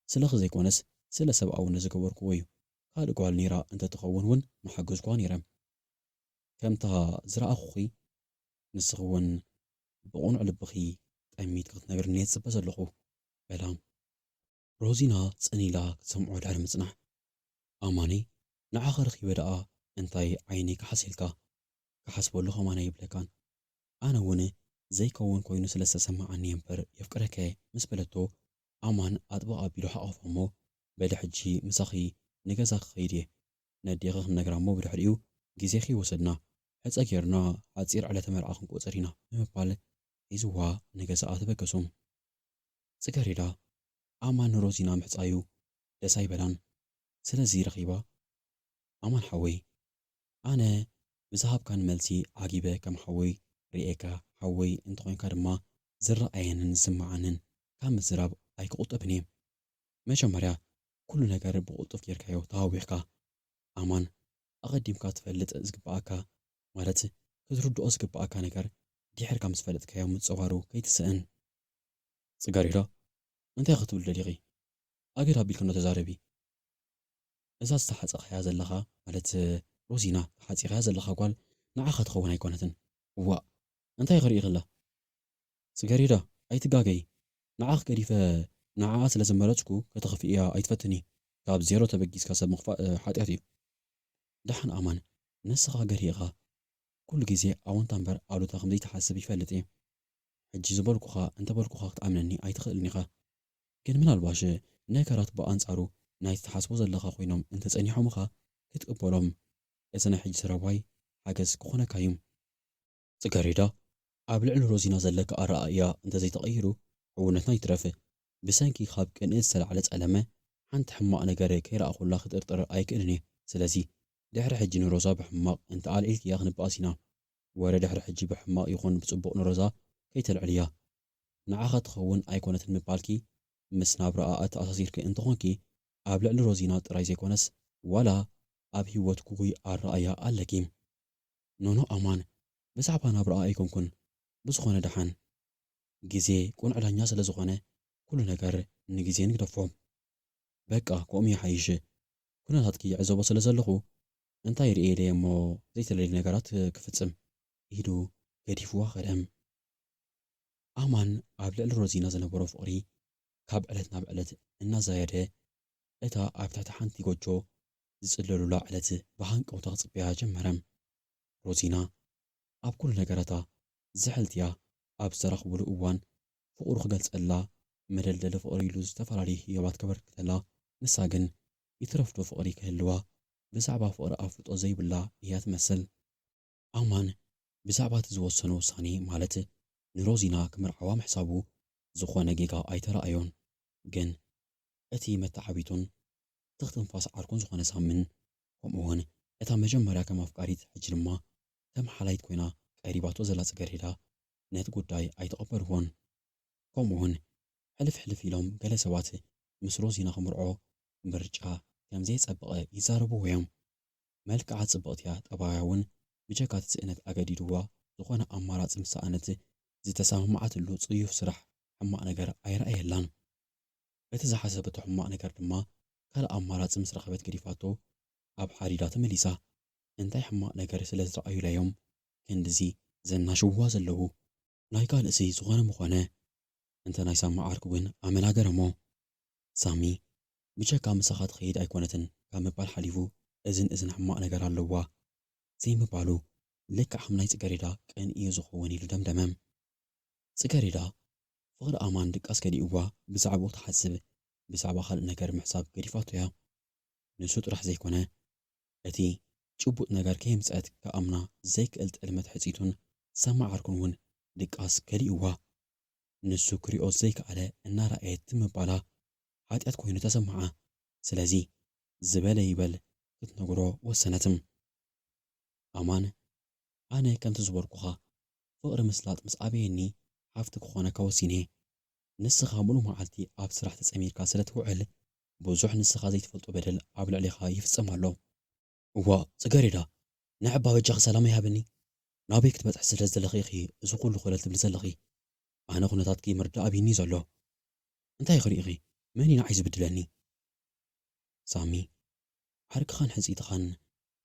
ስለኺ ዘይኮነስ ስለ ሰብኣውነት ዝገበርክዎ እዩ። ካልእ ጓል ነይራ እንተትኸውን እውን ምሓገዝኩዋ ነይረ። ከምታ ዝረኣኹኺ ንስኺ እውን ብቕኑዕ ልብኺ ጠሚትኪ ክትነግርኒ እየ ዝጽበ ዘለኹ፣ በላ። ሮዚና ጽን ኢላ ክትሰምዖ ድሕሪ ምጽናሕ፣ ኣማኒ፣ ንዓኻ ረኺበ ደኣ እንታይ ዓይነይ ክሓስየልካ? ክሓስበሉ ከማን ኣይብለካን። ኣነ እውን ዘይከውን ኮይኑ ስለ ዝተሰማዓኒ እየ እምበር የፍቅረካ እየ፣ ምስ በለቶ፣ ኣማን ኣጥብቕ ኣቢሉ ሓቖፎ እሞ፣ በሊ ሕጂ ምሳኺ ንገዛ ክኸይድ እየ። ነዴኺ ክንነግራ እሞ ብድሕሪኡ ግዜ ከይወሰድና ሕጸ ጌርና ሓጺር ዕለተ መርዓ ክንቆጽር ኢና ብምባል ሒዝዋ ንገዛኣ ተበገሱ። ጽገሬዳ ኣማን ንሮዚና ምሕጻዩ ደስ ኣይበላን። ስለዚ ረኺባ፣ ኣማን ሓወይ፣ ኣነ ብዝሃብካን መልሲ ዓጊበ ከም ሓወይ ርእየካ፣ ሓወይ እንተኾይንካ ድማ ዝረኣየንን ዝስምዓንን ካብ ምዝራብ ኣይክቑጠብን እየ። መጀመርያ ኩሉ ነገር ብቕልጡፍ ጌርካዮ ተሃዊኽካ። ኣማን፣ ኣቐዲምካ ትፈልጥ ዝግብኣካ፣ ማለት ክትርድኦ ዝግብኣካ ነገር ድሕር ካብ ዝፈለጥካዮ ምጽዋሩ ከይትስእን። ጽጋሬዳ፣ እንታይ ክትብል ደሊኺ? ኣገድ ኣቢልኪ እንዶ ተዛረቢ። እዛ ዝተሓጸኻያ ዘለኻ፣ ማለት ሮዚና፣ ተሓጺኻያ ዘለኻ ጓል ንዓኻ ትኸውን ኣይኮነትን። እዋእ፣ እንታይ ክርኢ ከላ? ጽገሬዳ፣ ኣይትጋገይ። ንዓኽ ገዲፈ ንዓኣ ስለ ዝመረጽኩ ከተኽፍእያ ኣይትፈትኒ። ካብ ዜሮ ተበጊስካ ሰብ ምኽፋእ፣ እ፣ ሓጢኣት እዩ። ደሓን ኣማን፣ ንስኻ ገርሂ ኢኻ። ኩሉ ግዜ ኣወንታ እምበር ኣሉታ ከም ዘይትሓስብ ይፈልጥ እየ። ሕጂ ዝበልኩኻ እንተበልኩኻ ክትኣምነኒ ኣይትኽእልን ኢኻ። ግን ምናልባሽ ነገራት ብኣንጻሩ ናይቲ ትሓስቦ ዘለኻ ኮይኖም እንተጸኒሖምኻ ክትቅበሎም፣ እዚ ናይ ሕጂ ዘረባይ ሓገዝ ክኾነካ እዩ። ጽገሬዳ፣ ኣብ ልዕሊ ሮዚና ዘለካ ኣረኣእያ እንተዘይተቐይሩ፣ ሕውነትና ይትረፍ። ብሰንኪ ካብ ቅንኢ ዝተላዕለ ጸለመ፣ ሓንቲ ሕማቕ ነገር ከይረኣኹላ ክጥርጥር ኣይክእልን እየ። ስለዚ፣ ድሕሪ ሕጂ ንሮዛ ብሕማቕ እንተኣልዒልክያ ክንበኣስ ኢና። ወረ ድሕሪ ሕጂ ብሕማቕ ይኹን ብጽቡቕ ንሮዛ ከይተልዕልያ። ንዓኻ ትኸውን ኣይኮነትን ምባልኪ፣ ምስ ናብራኣ ኣተኣሳሲርኪ እንተኾንኪ፣ ኣብ ልዕሊ ሮዚና ጥራይ ዘይኮነስ፣ ዋላ ኣብ ህይወት ግጉይ ኣረኣእያ ኣለኪ። ኖኖ ኣማን፣ ብዛዕባ ናብራኣ ኣይኮንኩን። ብዝኾነ ደሓን። ግዜ ቁኑዕ ዳኛ ስለ ዝኾነ፣ ኩሉ ነገር ንግዜ ንግደፎ። በቃ፣ ከምኡ ይሓይሽ። ኩነታትኪ ይዕዘቦ ስለ ዘለኹ፣ እንታይ ርእየ ኢለ እሞ ዘይተደልየ ነገራት ክፍጽም? ኢዱ ገዲፍዋ ከደ። ኣማን ኣብ ልዕሊ ሮዚና ዝነበሮ ፍቕሪ ካብ ዕለት ናብ ዕለት እናዛየደ፣ እታ ኣብ ትሕቲ ሓንቲ ጎጆ ዝጽለሉላ ዕለት ብሃንቀውታ ክጽበያ ጀመረ። ሮዚና ኣብ ኩሉ ነገራታ ዝሕልትያ ኣብ ዝተራኽቡሉ እዋን ፍቕሩ ክገልጸላ መደልደሊ ፍቕሪ ኢሉ ዝተፈላለዩ ህያባት ከበርክተላ፣ ንሳ ግን ይትረፍዶ ፍቕሪ ክህልዋ ብዛዕባ ፍቕሪ ኣፍልጦ ዘይብላ እያ ትመስል። ኣማን ብዛዕባ እቲ ዝወሰኖ ውሳኔ፣ ማለት ንሮዚና ክምርዓዋ ምሕሳቡ፣ ዝኾነ ጌጋ ኣይተራእዮን። ግን እቲ መተዓቢቱን ትኽ ትንፋስ ዓርኩን ዝኾነ ሳምን፣ ከምኡውን እታ መጀመርያ ከም ኣፍቃሪት ሕጂ ድማ ከም ሓላይት ኮይና ቀሪባቶ ዘላ ጽገሬዳ ነቲ ጉዳይ ኣይተቐበልዎን። ከምኡውን ሕልፍ ሕልፍ ኢሎም ገለ ሰባት ምስ ሮዚና ክምርዖ ምርጫ ከም ዘየጸበቐ ይዛረብዎ እዮም። መልክዓ ጽብቕቲ እያ፣ ጠባያ እውን ብጀካ እቲ ስእነት ኣገዲድዋ ዝኾነ ኣማራጺ ምስ ሰኣነት ዝተሰማማዓትሉ ጽዩፍ ስራሕ ሕማቕ ነገር ኣይረኣየላን። እቲ ዝሓሰበቶ ሕማቕ ነገር ድማ ካልእ ኣማራጺ ምስ ረኸበት ገዲፋቶ ኣብ ሓዲዳ ተመሊሳ። እንታይ ሕማቕ ነገር ስለ ዝረኣዩላ እዮም ክንድዚ ዘናሽውዋ ዘለዉ? ናይ ካልእሲ ዝኾነ ምኾነ፣ እንተ ናይ ሳሚ ዓርኩ ግን ኣመላ ገረሞ። ሳሚ ብጀካ ምሳኻ ትኸይድ ኣይኮነትን ካብ ምባል ሓሊፉ እዝን እዝን ሕማቕ ነገር ኣለዋ ዘይምባሉ ልክዕ ከም ናይ ጽገሬዳ ቅን እዩ ዝኸውን ኢሉ ደምደመ። ጽገሬዳ ፍቕሪ ኣማን ድቃስ ከሊእዋ ብዛዕባኡ ትሓስብ፣ ብዛዕባ ካልእ ነገር ምሕሳብ ገዲፋቶ እያ። ንሱ ጥራሕ ዘይኮነ፣ እቲ ጭቡጥ ነገር ከየምጽአት ክኣምና ዘይክእል ጥልመት ሕጺቱን ሳሚ ዓርኩን እውን ድቃስ ከሊእዋ። ንሱ ክሪኦ ዘይከኣለ እናረኣየት ምባላ ሓጢኣት ኮይኑ ተሰምዓ። ስለዚ ዝበለ ይበል ክትነግሮ ወሰነትም። ኣማን፣ ኣነ ከምቲ ዝበልኩኻ ፍቕሪ ምስላጥ ምስ ኣበየኒ ሓፍቲ ክኾነካ ወሲነ። ንስኻ ሙሉ መዓልቲ ኣብ ስራሕ ተጸሚድካ ስለ ትውዕል ብዙሕ ንስኻ ዘይትፈልጦ በደል ኣብ ልዕሌኻ ይፍጸም ኣሎ። እዋ ጽገሬዳ፣ ንዕባ በጃኺ ሰላም ይሃበኒ። ናበይ ክትበጽሒ ስለ ዘለኺ ኢኺ እዚ ኩሉ ኮለል ትብሊ ዘለኺ? ኣነ ኩነታትኪ ምርዳእ ኣብይኒ ዘሎ። እንታይ ክርኢ ኢኺ? መን እዩ ንዓይ ዝብድለኒ? ሳሚ፣ ዓርክኻን ሕጽይትኻን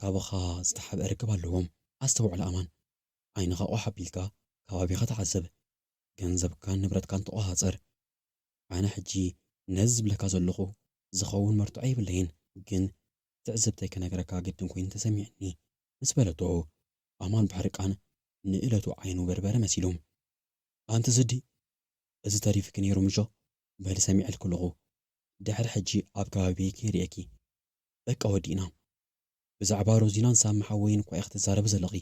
ካባኻ ዝተሓብአ ርክብ ኣለዎም። ኣስተውዕል ኣማን። ዓይንኻ ቋሕ ኣቢልካ ከባቢኻ ተዓዘብ። ገንዘብካን ንብረትካን ተቖጻጸር። ኣነ ሕጂ ነዚ ዝብለካ ዘለኹ ዝኸውን መርትዖ የብለይን፣ ግን ትዕዝብተይ ክነግረካ ግድን ኮይኑ ተሰሚዕኒ፣ ምስ በለቶ፣ ኣማን ብሕርቃን ንእለቱ ዓይኑ በርበረ መሲሉ። ኣንቲ ስዲ፣ እዚ ተሪፍኪ ነይሩ ምሾ? በሊ ሰሚዐልኪ ኣለኹ። ድሕሪ ሕጂ ኣብ ከባቢ ከይርእየኪ። በቃ ወዲእና። ብዛዕባ ሮዚናን ሳሚ ሓወይን እኳ ኢኺ ትዛረቢ ዘለኺ።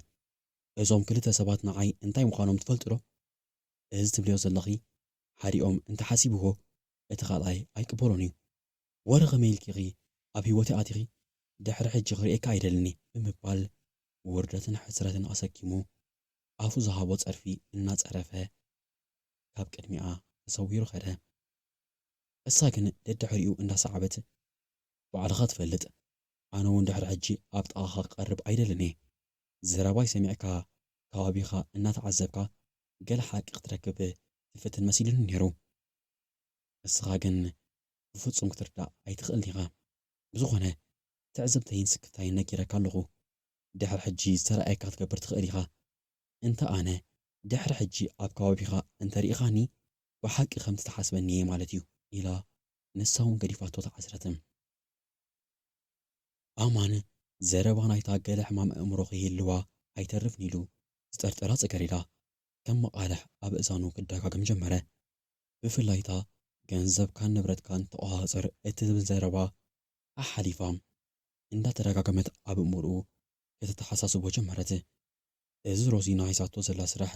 እዞም ክልተ ሰባት ንዓይ እንታይ ምዃኖም ትፈልጡ ዶ? እዚ ትብልዮ ዘለኺ ሓዲኦም እንተሓሲብዎ እቲ ካልኣይ ኣይቅበሎን እዩ። ወረ ከመይ ኢልኪ ኢኺ ኣብ ህይወተይ ኣቲኺ? ድሕሪ ሕጂ ክርእየካ ኣይደልን እየ ብምባል ውርደትን ሕስረትን ኣሰኪሙ ኣፉ ዝሃቦ ጸርፊ እናጸረፈ ካብ ቅድሚኣ ተሰዊሩ ከደ። እሳ ግን ደድሕሪኡ እንዳሰዓበት፣ ባዕልኻ ትፈልጥ፣ ኣነ እውን ድሕሪ ሕጂ ኣብ ጥቓኻ ክቐርብ ኣይደልን እየ። ዘረባይ ሰሚዕካ ከባቢኻ እናተዓዘብካ ገለ ሓቂ ክትረክብ ትፍትን መሲሉኒ ነይሩ። እስኻ ግን ብፍጹም ክትርዳእ ኣይትኽእልን ኢኻ። ብዝኾነ ትዕዝብተይን ስክፍታይን ነጊረካ ኣለኹ። ድሕሪ ሕጂ ዝተረኣየካ ክትገብር ትኽእል ኢኻ። እንተ ኣነ ድሕሪ ሕጂ ኣብ ከባቢኻ እንተሪኢኻኒ ብሓቂ ከምቲ ትሓስበኒ እየ ማለት እዩ፣ ኢላ ንሳ እውን ገዲፋቶ ተዓስረት። ኣማን ዘረባ ናይታ ገለ ሕማም ኣእምሮ ከይህልዋ ኣይተርፍን ኢሉ ዝጠርጠራ ጽገሬዳ ከም መቓልሕ ኣብ እዛኑ ክደጋገም ጀመረ። ብፍላይ እታ ገንዘብካን ንብረትካን ተቖጻጸር እትብል ዘረባ ኣሓሊፋ እንዳተደጋገመት ኣብ ኣእምሮኡ ከተተሓሳስቦ ጀመረት። እዚ ሮዚና ሒዛቶ ዘላ ስራሕ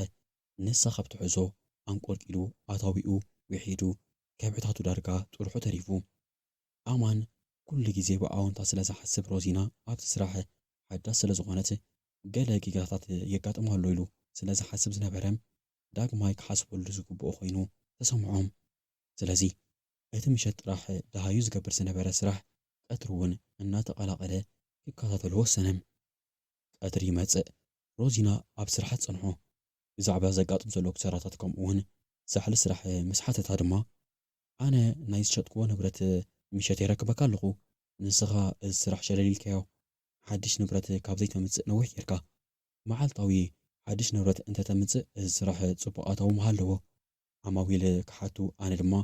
ንሳ ካብ ትሕዞ ኣንቆልቂሉ ኣታዊኡ ውሒዱ ከብዕታቱ ዳርጋ ጥርሑ ተሪፉ። ኣማን ኩሉ ግዜ ብኣወንታ ስለ ዝሓስብ ሮዚና ኣብቲ ስራሕ ሓዳስ ስለ ዝኾነት ገለ ጌጋታት የጋጥማ ኣሎ ኢሉ ስለ ዝሓስብ ዝነበረ ዳግማይ ክሓስበሉ ዝግብኦ ኮይኑ ተሰምዖ። ስለዚ እቲ ምሸት ጥራሕ ደሃዩ ዝገብር ዝነበረ ስራሕ ቀትሪ እውን እናተቐላቐለ ክከታተሎ ወሰነ። ቀትሪ ይመጽእ፣ ሮዚና ኣብ ስራሕ ትጸንሖ። ብዛዕባ ዘጋጥም ዘሎ ክሰራታት ከምኡ እውን ዛሕሊ ስራሕ ምስ ሓተታ ድማ፣ ኣነ ናይ ዝሸጥክዎ ንብረት ምሸት የረክበካ ኣለኹ፣ ንስኻ እዚ ስራሕ ሸለል ኢልካዮ። ሓድሽ ንብረት ካብ ዘይተምጽእ ነዊሕ ጌርካ። መዓልታዊ ሓድሽ ንብረት እንተተምጽእ እዚ ስራሕ ጽቡቕ ኣታዊ ምሃለዎ። ዓማዊል ክሓቱ ኣነ ድማ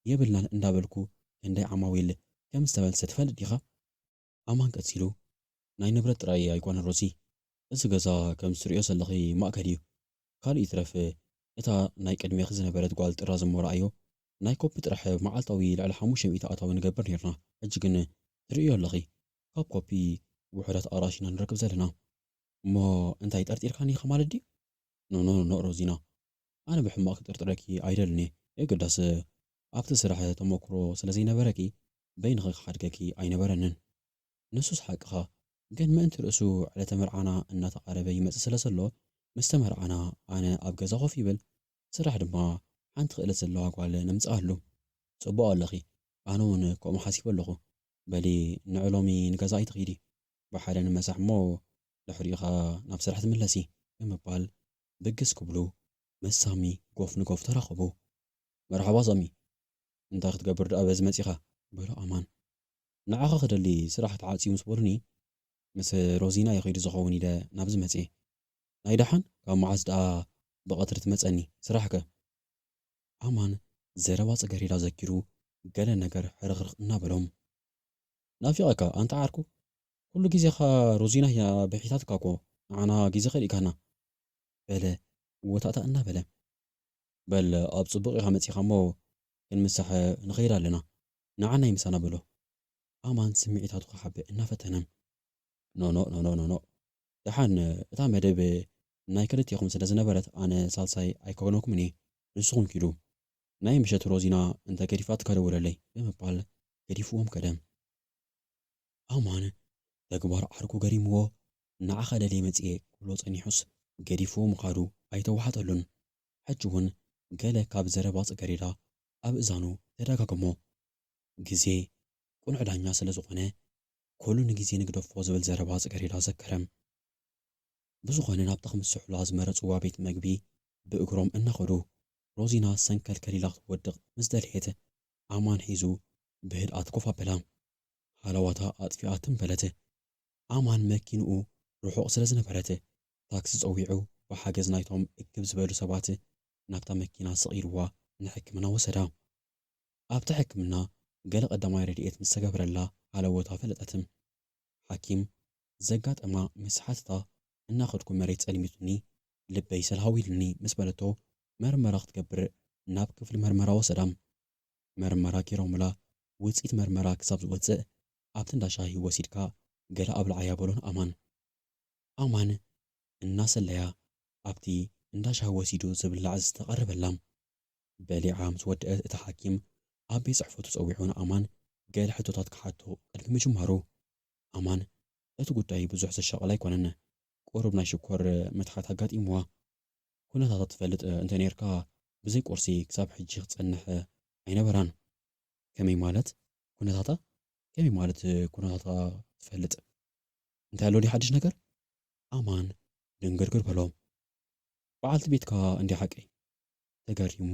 የብልናን እንዳበልኩ ክንደይ ዓማዊል ከም ዝተመልሰ ትፈልጥ ዲኻ? ኣማን ቀጺሉ፣ ናይ ንብረት ጥራይ ኣይኮነን ሮዚ፣ እዚ ገዛ ከም ትርእዮ ዘለኺ ማእከል እዩ። ካልእ ይትረፍ እታ ናይ ቅድሜኺ ዝነበረት ጓል ጥራዝ እሞ ረኣዮ፣ ናይ ኮፒ ጥራሕ መዓልታዊ ልዕሊ ሓሙሽተ ሚእቲ ኣታዊ ንገብር ኔርና። ሕጂ ግን ትርእዮ ኣለኺ፣ ካብ ኮፒ ውሑዳት ኣራሽ ኢና ንረክብ ዘለና። እሞ እንታይ ጠርጢርካኒ ኢኻ ማለት ድዩ? ኖ ኖ ኖ ሮዚና፣ ኣነ ብሕማቕ ክጥርጥረኪ ኣይደልን እየ። የግዳስ ኣብቲ ስራሕ ተመክሮ ስለ ዘይነበረኪ በይንኺ ክሓድገኪ ኣይነበረንን። ንሱስ ሓቅኻ፣ ግን ምእንቲ ርእሱ ዕለተ መርዓና እናተቓረበ ይመጽእ ስለ ዘሎ፣ ምስ ተመርዓና ኣነ ኣብ ገዛ ኮፍ ይብል፣ ስራሕ ድማ ሓንቲ ክእለት ዘለዋ ጓል ነምጽኣሉ። ጽቡቕ ኣለኺ፣ ኣነ እውን ከምኡ ሓሲበ ኣለኹ። በሊ ንዕሎሚ ንገዛ ኣይትኺዲ፣ ብሓደ ንመሳሕ እሞ ድሕሪኡ ኸኣ ናብ ስራሕ ትምለሲ ብምባል ብግስ ክብሉ ምስ ሳሚ ጎፍ ንጎፍ ተራኸቡ። መርሓባ ሳሚ፣ እንታይ ክትገብር ደኣ በዚ መጺኻ? በሎ ኣማን። ንዓኻ ክደሊ ስራሕ ተዓጽዩ ምስ በሉኒ፣ ምስ ሮዚና እየ ኸይዱ ዝኸውን ኢለ ናብዚ መጽየ። ናይ ደሓን ካብ መዓስ ደኣ ብቐትሪ ትመጸኒ? ስራሕከ? ኣማን ዘረባ ጽገሬዳ ዘኪሩ ገለ ነገር ሕርኽርኽ እናበሎም። ናፊቐካ ኣንታ ዓርኩ፣ ኩሉ ግዜኻ ሮዚና እያ ብሒታትካ እኮ፣ ንዓና ግዜ ከሊእካና፣ በለ ወታእታ እናበለ። በል ኣብ ጽቡቕ ኢኻ መጺኻ እሞ ክንምሳሕ ንኸይድ ኣለና፣ ንዓናይ ምሳና በሎ ኣማን ስምዒታቱ ክሓብእ እናፈተነ። ኖኖ ኖኖ ኖኖ፣ ደሓን እታ መደብ ናይ ክልቴኹም ስለ ዝነበረት ኣነ ሳልሳይ ኣይኮነኩምን እየ፣ ንስኹም ኪዱ፣ ናይ ምሸት ሮዚና እንተ ገዲፋትካ ደውለለይ ብምባል ገዲፍዎም ከደ። ኣማን ተግባር ዓርኩ ገሪምዎ፣ ንዓኻ ደልየ መጽየ ክብሎ ጸኒሑስ ገዲፍዎ ምኻዱ ኣይተዋሓጠሉን። ሕጂ እውን ገለ ካብ ዘረባ ጽገሬዳ ኣብ እዛኑ ተደጋገሞ። ግዜ ቅኑዕ ዳኛ ስለ ዝኾነ፣ ኩሉ ንግዜ ንግደፎ ዝብል ዘረባ ጽገሬዳ ዘከረ። ብዝኾነ ናብታ ክምስሑላ ዝመረጽዋ ቤት መግቢ ብእግሮም እናኸዱ፣ ሮዚና ሰንከልከል ኢላ ክትወድቕ ምስ ደልየት፣ ኣማን ሒዙ ብህድኣት ኮፍ ኣበላ። ሃለዋታ ኣጥፊኣ ትም በለት። ኣማን መኪንኡ ርሑቕ ስለ ዝነበረት፣ ታክሲ ጸዊዑ ብሓገዝ ናይቶም እክብ ዝበሉ ሰባት ናብታ መኪና ሰቒልዋ ንሕክምና ወሰዳ። ኣብቲ ሕክምና ገለ ቀዳማይ ረድኤት ምስ ተገብረላ ሃለወታ ፈለጠት። ሓኪም ዘጋጠማ ምስ ሓተታ፣ እናኸድኩ መሬት ጸልሚቱኒ፣ ልበይ ሰልሃው ኢሉኒ ምስ በለቶ፣ መርመራ ክትገብር ናብ ክፍሊ መርመራ ወሰዳ። መርመራ ጌሮምላ፣ ውፅኢት መርመራ ክሳብ ዝወፅእ ኣብቲ እንዳ ሻሂ ወሲድካ ገለ ኣብልዓያ በሎ ንኣማን። ኣማን እናሰለያ ኣብቲ እንዳ ሻሂ ወሲዱ ዝብላዕ ዝተቐረበላ። በሊዓ ምስ ወደአት እቲ ሓኪም ኣብ ቤት ጽሕፈቱ ጸዊዑ ንኣማን ገለ ሕቶታት ክሓቶ ቅድሚ ምጅማሩ፣ ኣማን፣ እቲ ጉዳይ ብዙሕ ዘሻቕል ኣይኮነን። ቁሩብ ናይ ሽኮር ምትሓት ኣጋጢምዋ። ኩነታታ ትፈልጥ እንተ ኔርካ፣ ብዘይ ቁርሲ ክሳብ ሕጂ ክትጸንሕ ኣይነበራን። ከመይ ማለት ኩነታታ? ከመይ ማለት ኩነታታ ትፈልጥ? እንታይ ኣሎ ድዩ ሓድሽ ነገር? ኣማን ድንግርግር በሎ። በዓልቲ ቤትካ እንድያ ሓቀይ? ተገሪሙ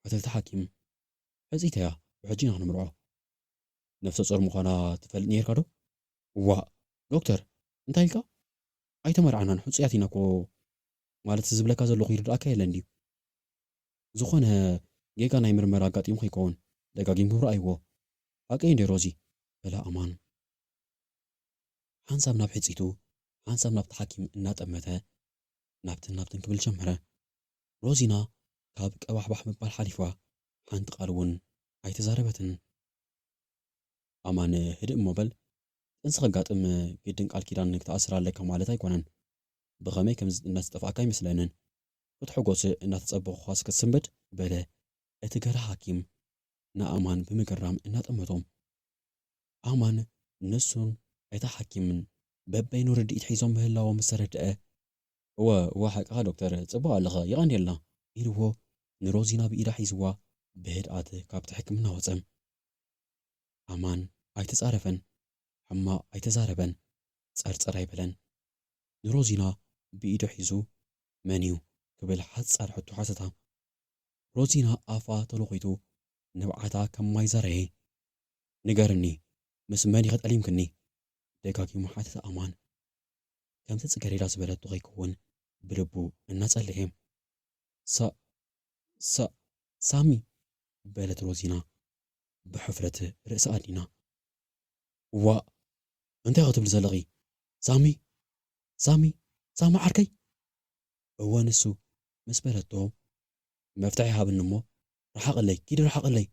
ሓተተ ሓኪም። ሕጽይቲ እያ፣ ብሕጂ ኢና ክንምርዖ። ነፍሰ ጾር ምዃና ትፈልጥ ኔርካ ዶ? እዋእ፣ ዶክተር፣ እንታይ ኢልካ? ኣይተመርዓናን፣ ሕጹያት ኢና እኮ። ማለት ዝብለካ ዘለኹ ይርድኣካ የለን ድዩ? ዝኾነ ጌጋ ናይ ምርመራ ኣጋጢሙ ከይከውን፣ ደጋጊምኩም ረኣይዎ። ሓቀይ እንድየ ሮዚ፣ በላ ኣማን። ሓንሳብ ናብ ሕጺቱ፣ ሓንሳብ ናብቲ ሓኪም እናጠመተ፣ ናብትን ናብትን ክብል ጀመረ። ሮዚና ካብ ቀባሕባሕ ምባል ሓሊፋ ሓንቲ ቃል እውን ኣይተዛረበትን። ኣማን፣ ህድእ እሞ በል፣ ጥንሲ ከጋጥም ግድን ቃል ኪዳን ክትኣስር ኣለካ ማለት ኣይኮነን። ብኸመይ ከም ዝጥነስ ዝጠፍኣካ ኣይመስለንን። ክትሕጎስ እናተጸበኹኻስ ክትስንብድ፣ በለ እቲ ገርሂ ሓኪም ንኣማን ብምግራም እናጠመቶም። ኣማን ንሱን እቲ ሓኪምን በበይኑ ርድኢት ሒዞም ምህላዎም ምስ ተረድአ፣ እወ፣ እወ፣ ሓቅኻ ዶክተር፣ ጽቡቕ ኣለኻ፣ የቐንየልና፣ ኢልዎ ንሮዚና ብኢዳ ሒዝዋ ብህድኣት ካብቲ ሕክምና ወጸ። ኣማን ኣይተጻረፈን፣ ሕማቕ ኣይተዛረበን፣ ጸርጸር ኣይበለን። ንሮዚና ብኢዱ ሒዙ፣ "መን እዩ?" ክብል ሓጻር ሕቶ ሓተታ። ሮዚና ኣፋ ተለኺቱ ንብዓታ ከም ማይ ዘረየ። "ንገርኒ፣ ምስ መን ኢኺ ጠሊምክኒ?" ደጋጊሙ ሓተተ ኣማን። ከምቲ ጽገሬዳ ዝበለቶ ከይከውን ብልቡ እናጸለየ። "ሳ-፣ ሳ-፣ ሳሚ?" በለት ሮዚና ብሕፍረት ርእሳ ኣድኒና። "ዋእ፣ እንታይ ክትብሊ ዘለኺ? ሳሚ? ሳሚ? ሳሚ ዓርከይ?" "እወ ንሱ" ምስ በለቶ፣ "መፍትሒ ሃብኒ እሞ ርሓቕለይ፣ ኪዲ ርሓቕለይ።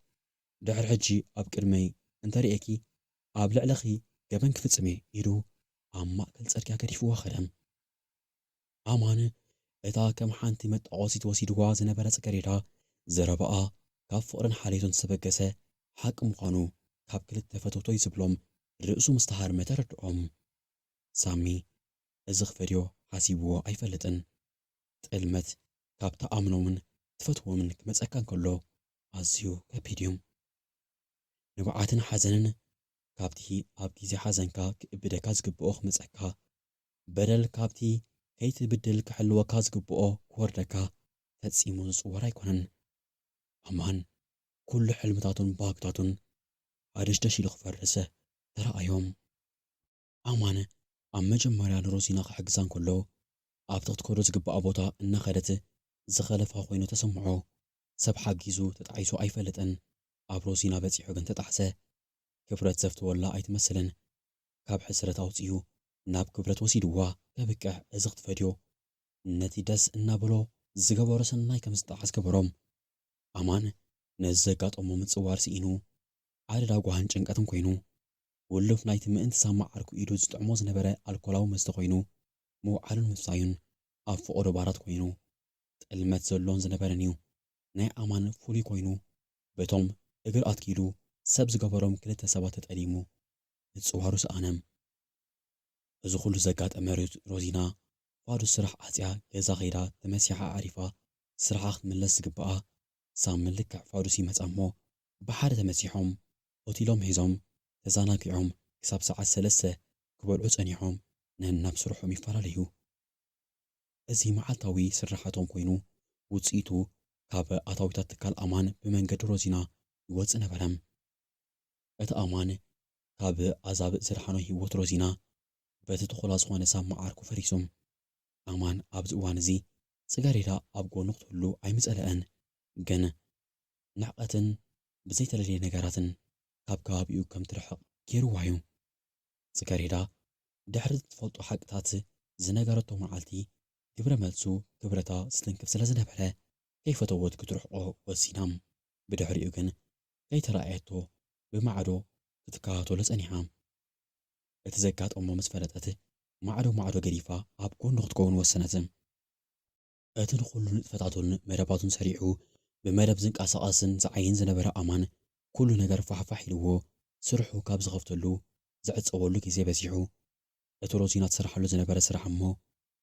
ድሕሪ ሕጂ ኣብ ቅድመይ እንተርእየኪ ኣብ ልዕለኺ ገበን ክፍጽም እየ" ኢሉ ኣብ ማእከል ጽርግያ ገዲፍዋ ከደ። ኣማን እታ ከም ሓንቲ መጣቖሲት ወሲድዋ ዝነበረ ጽገሬዳ፣ ዘረባኣ ካብ ፍቕርን ሓልዮትን ዝተበገሰ ሓቂ ምዃኑ ካብ ክልተ ፈተውቶይ ዝብሎም ርእሱ ምስ ተሃርመ ተረድኦም። ሳሚ እዚ ክፈድዮ ሓሲብዎ ኣይፈልጥን። ጥልመት ካብ ትኣምኖምን ትፈትዎምን ክመጸካ እንከሎ ኣዝዩ ከቢድ እዩ። ንብዓትን ሓዘንን ካብቲ ኣብ ግዜ ሓዘንካ ክእብደካ ዝግብኦ ክመጸካ፣ በደል ካብቲ ከይትብድል ክሕልወካ ዝግብኦ ክወርደካ ፈጺሙ ዝጽወር ኣይኮነን። ኣማን ኩሉ ሕልምታቱን ባህግታቱን ሃደሽደሽ ኢሉ ክፈርስ ተራኣዮም። ኣማን ኣብ መጀመርያ ንሮዚና ክሕግዛ እንከሎ፣ ኣብቲ ክትከዶ ዝግብኣ ቦታ እናኸደት ዝኸለፋ ኮይኑ ተሰምዖ። ሰብ ሓጊዙ ተጣዒሱ ኣይፈልጥን። ኣብ ሮዚና በጺሑ ግን ተጣሕሰ። ክብረት ዘፍተወላ ኣይትመስልን። ካብ ሕስረት ኣውጺኡ ናብ ክብረት ወሲድዋ ከብቅዕ እዚ ክትፈድዮ ነቲ ደስ እናበሎ ዝገበሮ ሰናይ ከም ዝጠዓስ ገበሮም። ኣማን ነዚ ዘጋጠሞ ምጽዋር ስኢኑ፣ ኣደዳ ጓህን ጭንቀትን ኮይኑ፣ ውሉፍ ናይቲ ምእንቲ ሳማ ዓርኩ ኢዱ ዝጥዕሞ ዝነበረ ኣልኮላዊ መስተ ኮይኑ፣ ምውዓሉን ምፍሳዩን ኣብ ፈቐዶ ባራት ኮይኑ፣ ጥልመት ዘሎን ዝነበረን እዩ። ናይ ኣማን ፍሉይ ኮይኑ፣ በቶም እግር ኣትኪሉ ሰብ ዝገበሮም ክልተ ሰባት ተጠሊሙ ምጽዋሩ ሰኣነ። እዚ ኩሉ ዘጋጠመ ሮ-፣ ሮዚና ፋዱስ ስራሕ ዓጽያ ገዛ ከይዳ ተመሲሓ ዓሪፋ ስራሓ ክትምለስ ዝግብኣ ሳሚ ልክዕ ፋዱስ ይመጻ እሞ ብሓደ ተመሲሖም ሆቴሎም ሒዞም ተዘናጊዖም ክሳብ ሰዓት ሰለስተ ክበልዑ ጸኒሖም ነናብ ስርሖም ይፈላለዩ። እዚ መዓልታዊ ስራሓቶም ኮይኑ ውጽኢቱ ካብ ኣታዊታት ትካል ኣማን ብመንገዲ ሮዚና ይወጽእ ነበረ። እቲ ኣማን ካብ ኣዛብእ ዘድሓኖ ህይወት ሮዚና በቲ ተኾላ ዝኾነ ሳማ ዓርኩ ፈሪሱ። ኣማን ኣብዚ እዋን እዚ ጽገሬዳ ኣብ ጎኑ ክትህሉ ኣይምጸለአን፣ ግን ንዕቀትን ብዘይተለለየ ነገራትን ካብ ከባቢኡ ከም ትርሕቕ ገይርዋ እዩ። ጽገሬዳ ድሕሪ ትፈልጦ ሓቅታት ዝነገረቶ መዓልቲ ግብረ መልሱ ክብረታ ዝትንክፍ ስለ ዝነበረ ከይፈተወት ክትርሕቆ ወሲና። ብድሕሪኡ ግን ከይተራእየቶ ብማዕዶ ክትከታተሎ ጸኒሓ። እቲ ዘጋጠሞ ምስ ፈለጠት ማዕዶ ማዕዶ ገዲፋ ኣብ ጎኑ ክትከውን ወሰነት። እቲ ንኹሉ ንጥፈታቱን መደባቱን ሰሪዑ ብመደብ ዝንቀሳቐስን ዝዓይን ዝነበረ ኣማን፣ ኩሉ ነገር ፋሕፋሕ ኢልዎ፣ ስርሑ ካብ ዝኸፍተሉ ዝዕጸወሉ ግዜ በጺሑ። እቲ ሮዚና ትሰርሓሉ ዝነበረ ስራሕ እሞ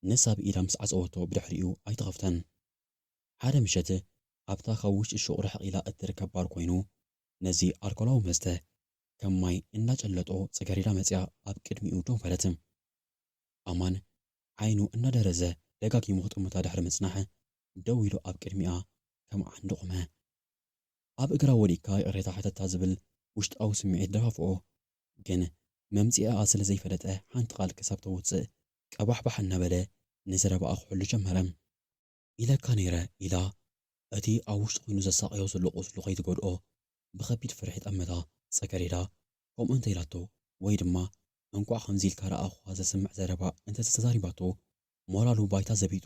ንሳ ብኢዳ ምስ ዓጸወቶ ብድሕሪኡ ኣይተኸፍተን። ሓደ ምሸት ኣብታ ካብ ውሽጢ ሹቕ ርሕቕ ኢላ እትርከብ ባር ኮይኑ፣ ነዚ ኣልኮላዊ መስተ ከም ማይ እናጨለጦ ጽገሬዳ መጺኣ ኣብ ቅድሚኡ ደው በለት። ኣማን ዓይኑ እናደረዘ ደጋጊሙ ክጥምታ ድሕሪ ምጽናሕ፣ ደው ኢሉ ኣብ ቅድሚኣ ከም ዓንዲ ቆመ። ኣብ እግራ ወዲቕካ ይቕሬታ ሕተታ ዝብል ውሽጣዊ ስምዒት ደፋፍኦ። ግን መምጽኢኣ ስለ ዘይፈለጠ ሓንቲ ቃል ክሳብ ተውጽእ ቀባሕባሕ እናበለ ንዘረባኣ ክሕሉ ጀመረ። ኢለካ ነይረ ኢላ እቲ ኣብ ውሽጡ ኮይኑ ዘሳቕዮ ዘሎ ቁስሉ ከይትጎድኦ ብኸቢድ ፍርሒ ጠመታ። ጽገሬዳ ከምኡ እንተ ኢላቶ ወይ ድማ እንቋዕ ከምዚ ኢልካ ረኣኹኻ ዘስምዕ ዘረባ እንተ ተዛሪባቶ ሞራሉ ባይታ ዘቢጡ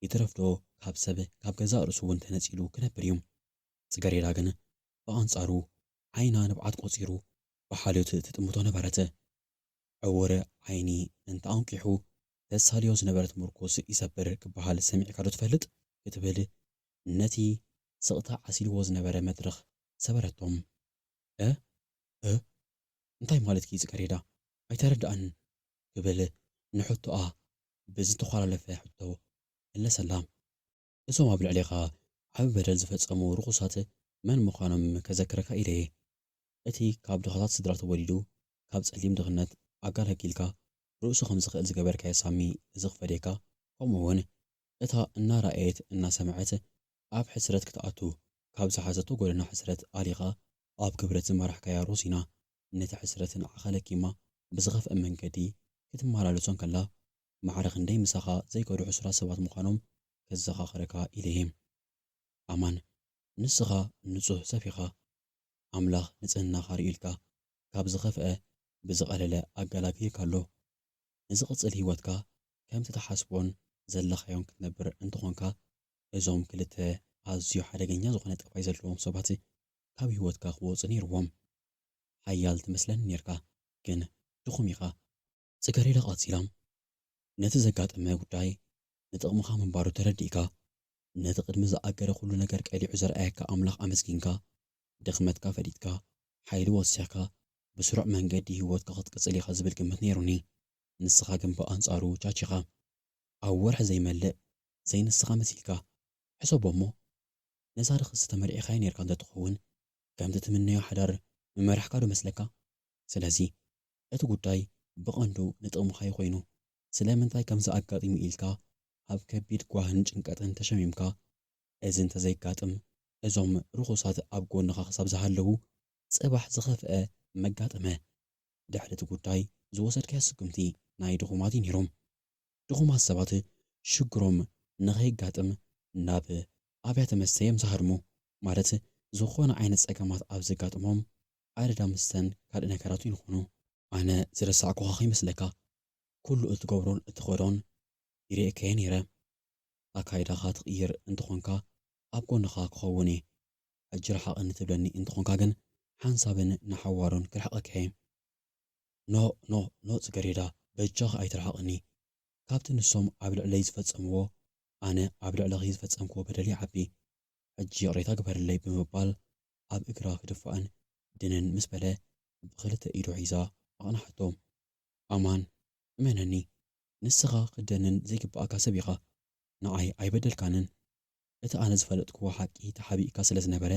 ይትረፍዶ ካብ ሰብ ካብ ገዛእ ርእሱ እውን ተነጺሉ ክነብር እዩ። ጽገሬዳ ግን ብኣንጻሩ ዓይና ንብዓት ቆጺሩ ብሓልዮት ትጥምቶ ነበረት። ዕውር ዓይኒ እንተ ኣንቂሑ ተሳልዮ ዝነበረት ምርኩስ ይሰብር ክበሃል ሰሚዕካ ዶ ትፈልጥ? ክትብል ነቲ ስቕታ ዓሲልዎ ዝነበረ መድረኽ ሰበረቶም። እ እ እንታይ ማለትኪ ጽገሬዳ? ኣይተረድኣንን ክብል ንሕቶኣ ብዝተኾላለፈ ሕቶ መለሰላ። እዞም ኣብ ልዕሌኻ ዓቢ በደል ዝፈጸሙ ርኹሳት መን ምዃኖም ከዘክረካ ኢለ እየ። እቲ ካብ ድኻታት ስድራ ተወሊዱ ካብ ጸሊም ድኽነት ኣጋላጊልካ ርእሱ ከም ዝኽእል ዝገበርካዮ ሳሚ እዚ ክፈድየካ፣ ከምኡ እውን እታ እናረኣየት እናሰምዐት ኣብ ሕስረት ክትኣቱ ካብ ዝሓዘቶ ጎደና ሕስረት ኣሊኻ ኣብ ክብረት ዝመራሕካያ ሮዚና ነቲ ሕስረት ንዓኻ ለኪማ ብዝኸፍአ መንገዲ ክትመላለሶ እንከላ ማዕረ ክንደይ ምሳኻ ዘይከዱ ሕሱራት ሰባት ምዃኖም ከዘኻኽረካ ኢለ እየ። ኣማን፣ ንስኻ ንጹህ ሰብ ኢኻ። ኣምላኽ ንጽህናኻ ርእዩልካ ካብ ዝኸፍአ ብዝቐለለ ኣገላጊልካ ኣሎ። ንዝቕጽል ህይወትካ ከምቲ ትሓስቦን ዘለኻዮን ክትነብር እንተኾንካ፣ እዞም ክልተ ኣዝዩ ሓደገኛ ዝኾነ ጠባይ ዘለዎም ሰባት ካብ ህይወትካ ክወጹ ነይርዎም። ሓያል ትመስለኒ ኔርካ፣ ግን ድኹም ኢኻ። ጽገሬዳ ቀጺላ፣ ነቲ ዘጋጠመ ጉዳይ ንጥቕምኻ ምንባሩ ተረዲእካ፣ ነቲ ቅድሚ ዝኣገደ ኩሉ ነገር ቀሊዑ ዘርኣየካ ኣምላኽ ኣመስጊንካ፣ ድኽመትካ ፈሊጥካ፣ ሓይሊ ወሲኽካ፣ ብስሩዕ መንገዲ ህይወትካ ክትቅጽል ኢኻ ዝብል ግምት ነይሩኒ። ንስኻ ግን ብኣንጻሩ ቻቺኻ፣ ኣብ ወርሒ ዘይመልእ ዘይንስኻ መሲልካ። ሕሰቦ እሞ፣ ነዛ ርኽሲ ተመርዒኻዮ ኔርካ እንተትኸውን፣ ከምቲ ትምነዮ ሓዳር ምመራሕካ ዶ መስለካ? ስለዚ፣ እቲ ጉዳይ ብቐንዱ ንጥቕምኻ እዩ ኮይኑ፣ ስለምንታይ ከምዚ ኣጋጢሙ ኢልካ ኣብ ከቢድ ጓህን ጭንቀትን ተሸሚምካ፣ እዚ እንተዘይጋጥም፣ እዞም ርኹሳት ኣብ ጎንኻ ክሳብ ዝሃለዉ፣ ጽባሕ ዝኸፍአ መጋጠመ። ድሕሪ እቲ ጉዳይ ዝወሰድካዮ ስጉምቲ ናይ ድኹማት እዩ ነይሩ። ድኹማት ሰባት ሽግሮም ንኸየጋጥም ናብ ኣብያተ መስተ እዮም ዝሃድሙ። ማለት፣ ዝኾነ ዓይነት ጸገማት ኣብ ዘጋጥሞም ኣደዳ መስተን ካልእ ነገራትን ይኾኑ። ኣነ ዝረሳዕኩኻ ከይመስለካ፣ ኩሉ እትገብሮን እትኸዶን ይርእየካ'የ ነይረ። ኣካይዳኻ ትቕይር እንተኾንካ ኣብ ጎንኻ ክኸውን እየ። ሕጂ ርሓቕኒ ትብለኒ እንተኾንካ ግን ሓንሳብን ንሓዋሩን ክርሕቐካ'የ። ኖእ፣ ኖእ፣ ኖእ ጽገሬዳ፣ በጃኺ ኣይትርሓቕኒ። ካብቲ ንሶም ኣብ ልዕለይ ዝፈጸምዎ፣ ኣነ ኣብ ልዕለኺ ዝፈጸምክዎ በደል ይዓቢ። ሕጂ ይቕሬታ ግበርለይ ብምባል ኣብ እግራ ክድፋእን ድንን ምስ በለ ብኽልተ ኢዱ ሒዛ ኣቕንሓቶ። ኣማን፣ እመነኒ፣ ንስኻ ክደንን ዘይግብኣካ ሰብ ኢኻ። ንዓይ ኣይበደልካንን። እቲ ኣነ ዝፈለጥክዎ ሓቂ ተሓቢእካ ስለ ዝነበረ፣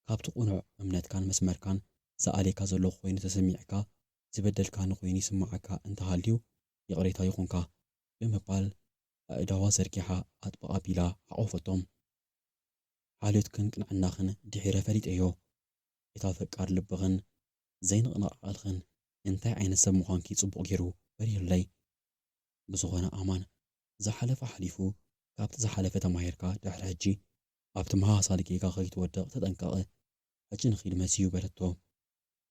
ካብቲ ቅኑዕ እምነትካን መስመርካን ዝኣልየካ ዘለኹ ኮይኑ ተሰሚዕካ፣ ዝበደልካኒ ኮይኑ ይስምዓካ እንተሃልዩ፣ ይቕሬታ ይኹንካ፣ ብምባል ኣእዳዋ ዘርጊሓ ኣጥብቓ ኣቢላ ሓቖፈቶም። ሓልዮትክን ቅንዕናኽን ድሒረ ፈሊጠዮ። እታ ፈቃር ልብኽን ዘይንቕነቕ ዓቕልኽን እንታይ ዓይነት ሰብ ምዃንኪ ጽቡቕ ገይሩ በሪህለይ። ብዝኾነ ኣማን፣ ዝሓለፈ ሓሊፉ፣ ካብቲ ዝሓለፈ ተማሂርካ ድሕሪ ሕጂ ኣብ ተመሳሳሊ ጌጋ ከይትወድቕ ተጠንቀቕ። ሕጂ ንኺድ መሲዩ በለቶ።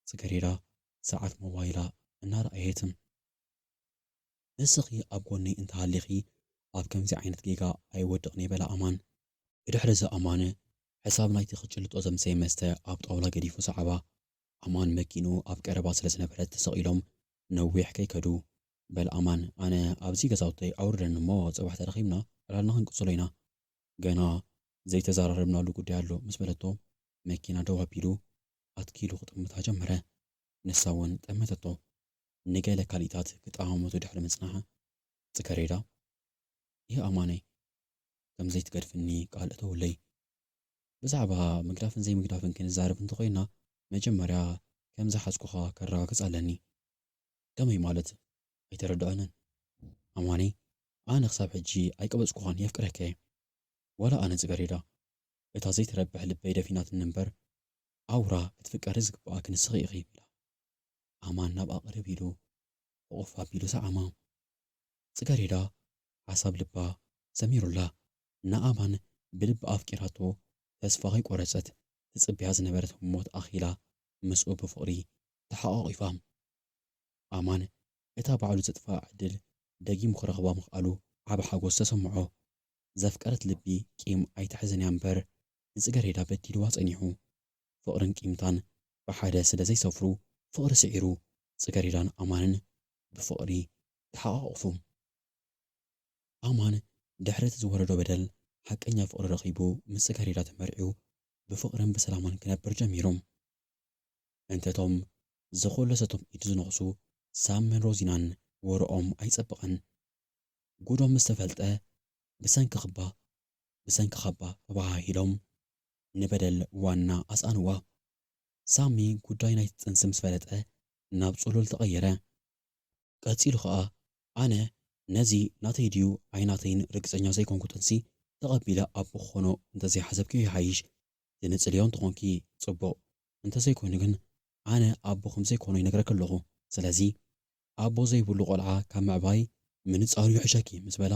ጽገሬዳ ሰዓት ሞባይላ እናረኣየት። ንስኺ ኣብ ጎነይ እንተሃሊኺ ኣብ ከምዚ ዓይነት ጌጋ ኣይወድቕን እየ በላ ኣማን። ብድሕሪ እዚ ኣማን ሕሳብ ናይቲ ክጭልጦ ዘምሰየ መስተ ኣብ ጣውላ ገዲፉ ሰዓባ። ኣማን መኪንኡ ኣብ ቀረባ ስለ ዝነበረት ተሰቒሎም ነዊሕ ከይከዱ፣ "በል ኣማን፣ ኣነ ኣብዚ ገዛውተይ ኣውርደኒ እሞ ጽባሕ ተረኺብና ዕላልና ክንቅጽሎ ኢና። ገና ዘይተዘራረብናሉ ጉዳይ ኣሎ" ምስ በለቶ፣ መኪና ደው ኣቢሉ ኣትኪሉ ክጥምታ ጀመረ። ንሳ እውን ጠመተቶ። ንገለ ካሊእታት ክጠማመቱ ድሕሪ ምጽናሕ፣ ጽገሬዳ፣ "ይህ ኣማነይ፣ ከም ዘይትገድፍኒ ቃል እተውለይ። ብዛዕባ ምግዳፍን ዘይምግዳፍን ክንዛረብ እንተኾይና፣ መጀመርያ ከም ዝሓዝኩኻ ከረጋግጽ ኣለኒ።" "ከመይ ማለት? ኣይተረድኣንን። ኣማነይ፣ ኣነ ክሳብ ሕጂ ኣይቀበጽኩኻን፣ የፍቅረካ እየ። ዋላ ኣነ ጽገሬዳ፣ እታ ዘይትረብሕ ልበይ ደፊናትኒ እምበር፣ ኣውራ ክትፍቀሪ ዝግብኣኪ ንስኺ ኢኺ" ኢላ። ኣማን ናብኣ ቅርብ ኢሉ፣ ሕቑፍ ኣቢሉ ሰዓማ። ጽገሬዳ ሓሳብ ልባ ሰሚሩላ፣ ንኣማን ብልቢ ኣፍቂራቶ ተስፋ ከይቆረጸት ትጽብያ ዝነበረት ህሞት ኣኺላ፣ ምስኡ ብፍቕሪ ተሓቋቒፋ። ኣማን እታ ባዕሉ ዘጥፍኣ ዕድል ደጊሙ ክረኽባ ምኽኣሉ ዓቢ ሓጎስ ተሰምዖ። ዘፍቀረት ልቢ ቂም ኣይትሕዝን እያ እምበር፣ ንጽገሬዳ በዲልዋ ጸኒሑ። ፍቕርን ቂምታን ብሓደ ስለ ዘይሰፍሩ፣ ፍቕሪ ስዒሩ፣ ጽገሬዳን ኣማንን ብፍቕሪ ተሓቋቑፉ። ኣማን ድሕሪ እቲ ዝወረዶ በደል ሓቀኛ ፍቕሪ ረኺቡ፣ ምስ ጽገሬዳ ተመርዕዩ፣ ብፍቕርን ብሰላምን ክነብር ጀሚሩ። እንተቶም ዝኹለሰቶም ኢድ ዝነኽሱ ሳምን ሮዚናን ወረኦም ኣይጸበቐን። ጉዶም ምስ ተፈልጠ፣ ብሰንኪ ክባ፣ ብሰንኪ ኻባ ተባሃሂሎም ንበደል ዋና ኣስኣንዋ። ሳሚ ጉዳይ ናይቲ ጥንሲ ምስ ፈለጠ፣ ናብ ጽሉል ተቐየረ። ቀጺሉ ኸኣ፣ "ኣነ ነዚ ናተይ ድዩ ኣይናተይን ርግጸኛ ዘይኮንኩ ጥንሲ ተቐቢለ ኣቦ ክኾኖ እንተዘይሓሰብክዮ ይሓይሽ። ትንጽልዮ እንተኾንኪ ጽቡቕ፣ እንተዘይኮይኑ ግን ኣነ ኣቦ ከም ዘይኮኖ ይነግረኪ ኣለኹ። ስለዚ ኣቦ ዘይብሉ ቆልዓ ካብ ምዕባይ ምንጻሉ ይሕሸኪ" ምስ በላ፣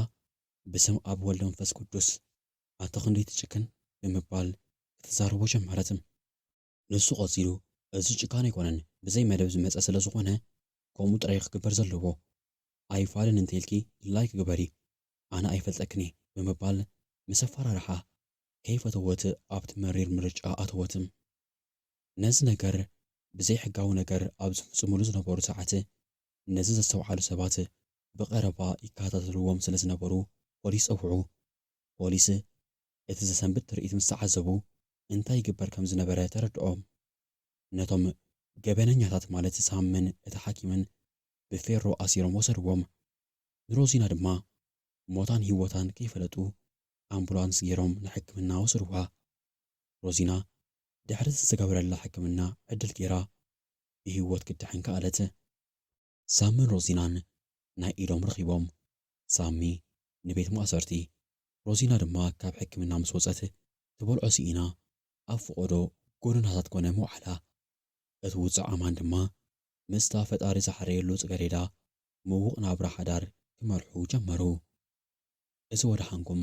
"ብስም ኣብ፣ ወልድ፣ መንፈስ ቅዱስ፣ ኣታ ክንደይ ትጭክን" ብምባል ክትዛረቦ ጀመረት። ንሱ ቀጺሉ፣ "እዚ ጭካነ ኣይኮነን፣ ብዘይ መደብ ዝመጸ ስለ ዝኾነ፣ ከምኡ ጥራይ ክግበር ዘለዎ። ኣይፋልን እንተኢልኪ ላይክ ግበሪ፣ ኣነ ኣይፈልጠክን እየ" ብምባል ምስ ኣፈራርሓ፣ ከይፈተወት ኣብቲ መሪር ምርጫ ኣተወት። ነዚ ነገር ብዘይሕጋዊ ነገር ኣብ ዝፍጽሙሉ ዝነበሩ ሰዓት፣ ነዚ ዘስተውዓሉ ሰባት ብቐረባ ይከታተልዎም ስለ ዝነበሩ ፖሊስ ጸውዑ። ፖሊስ እቲ ዘሰንብድ ትርኢት ምስ ተዓዘቡ፣ እንታይ ይግበር ከም ዝነበረ ተረድኦም። ነቶም ገበነኛታት ማለት ሳምን እቲ ሓኪምን ብፌሮ ኣሲሮም ወሰድዎም። ንሮዚና ድማ ሞታን ህይወታን ከይፈለጡ ኣምቡላንስ ገይሮም ንሕክምና ወሰድዋ። ሮዚና ድሕሪ ዝተገብረላ ሕክምና ዕድል ገይራ ብህይወት ክትድሕን ከኣለት። ሳምን ሮዚናን ናይ ኢዶም ረኺቦም። ሳሚ ንቤት ማእሰርቲ፣ ሮዚና ድማ ካብ ሕክምና ምስ ወጸት ትበልዖ ስኢና ኣብ ፈቐዶ ጎደናታት ኮነ ምውዓላ። እቲ ውጹዕ ኣማን ድማ ምስታ ፈጣሪ ዝሓረየሉ ጽገሬዳ ምዉቕ ናብራ ሓዳር ክመርሑ ጀመሩ። እዚ ወደሓንኩም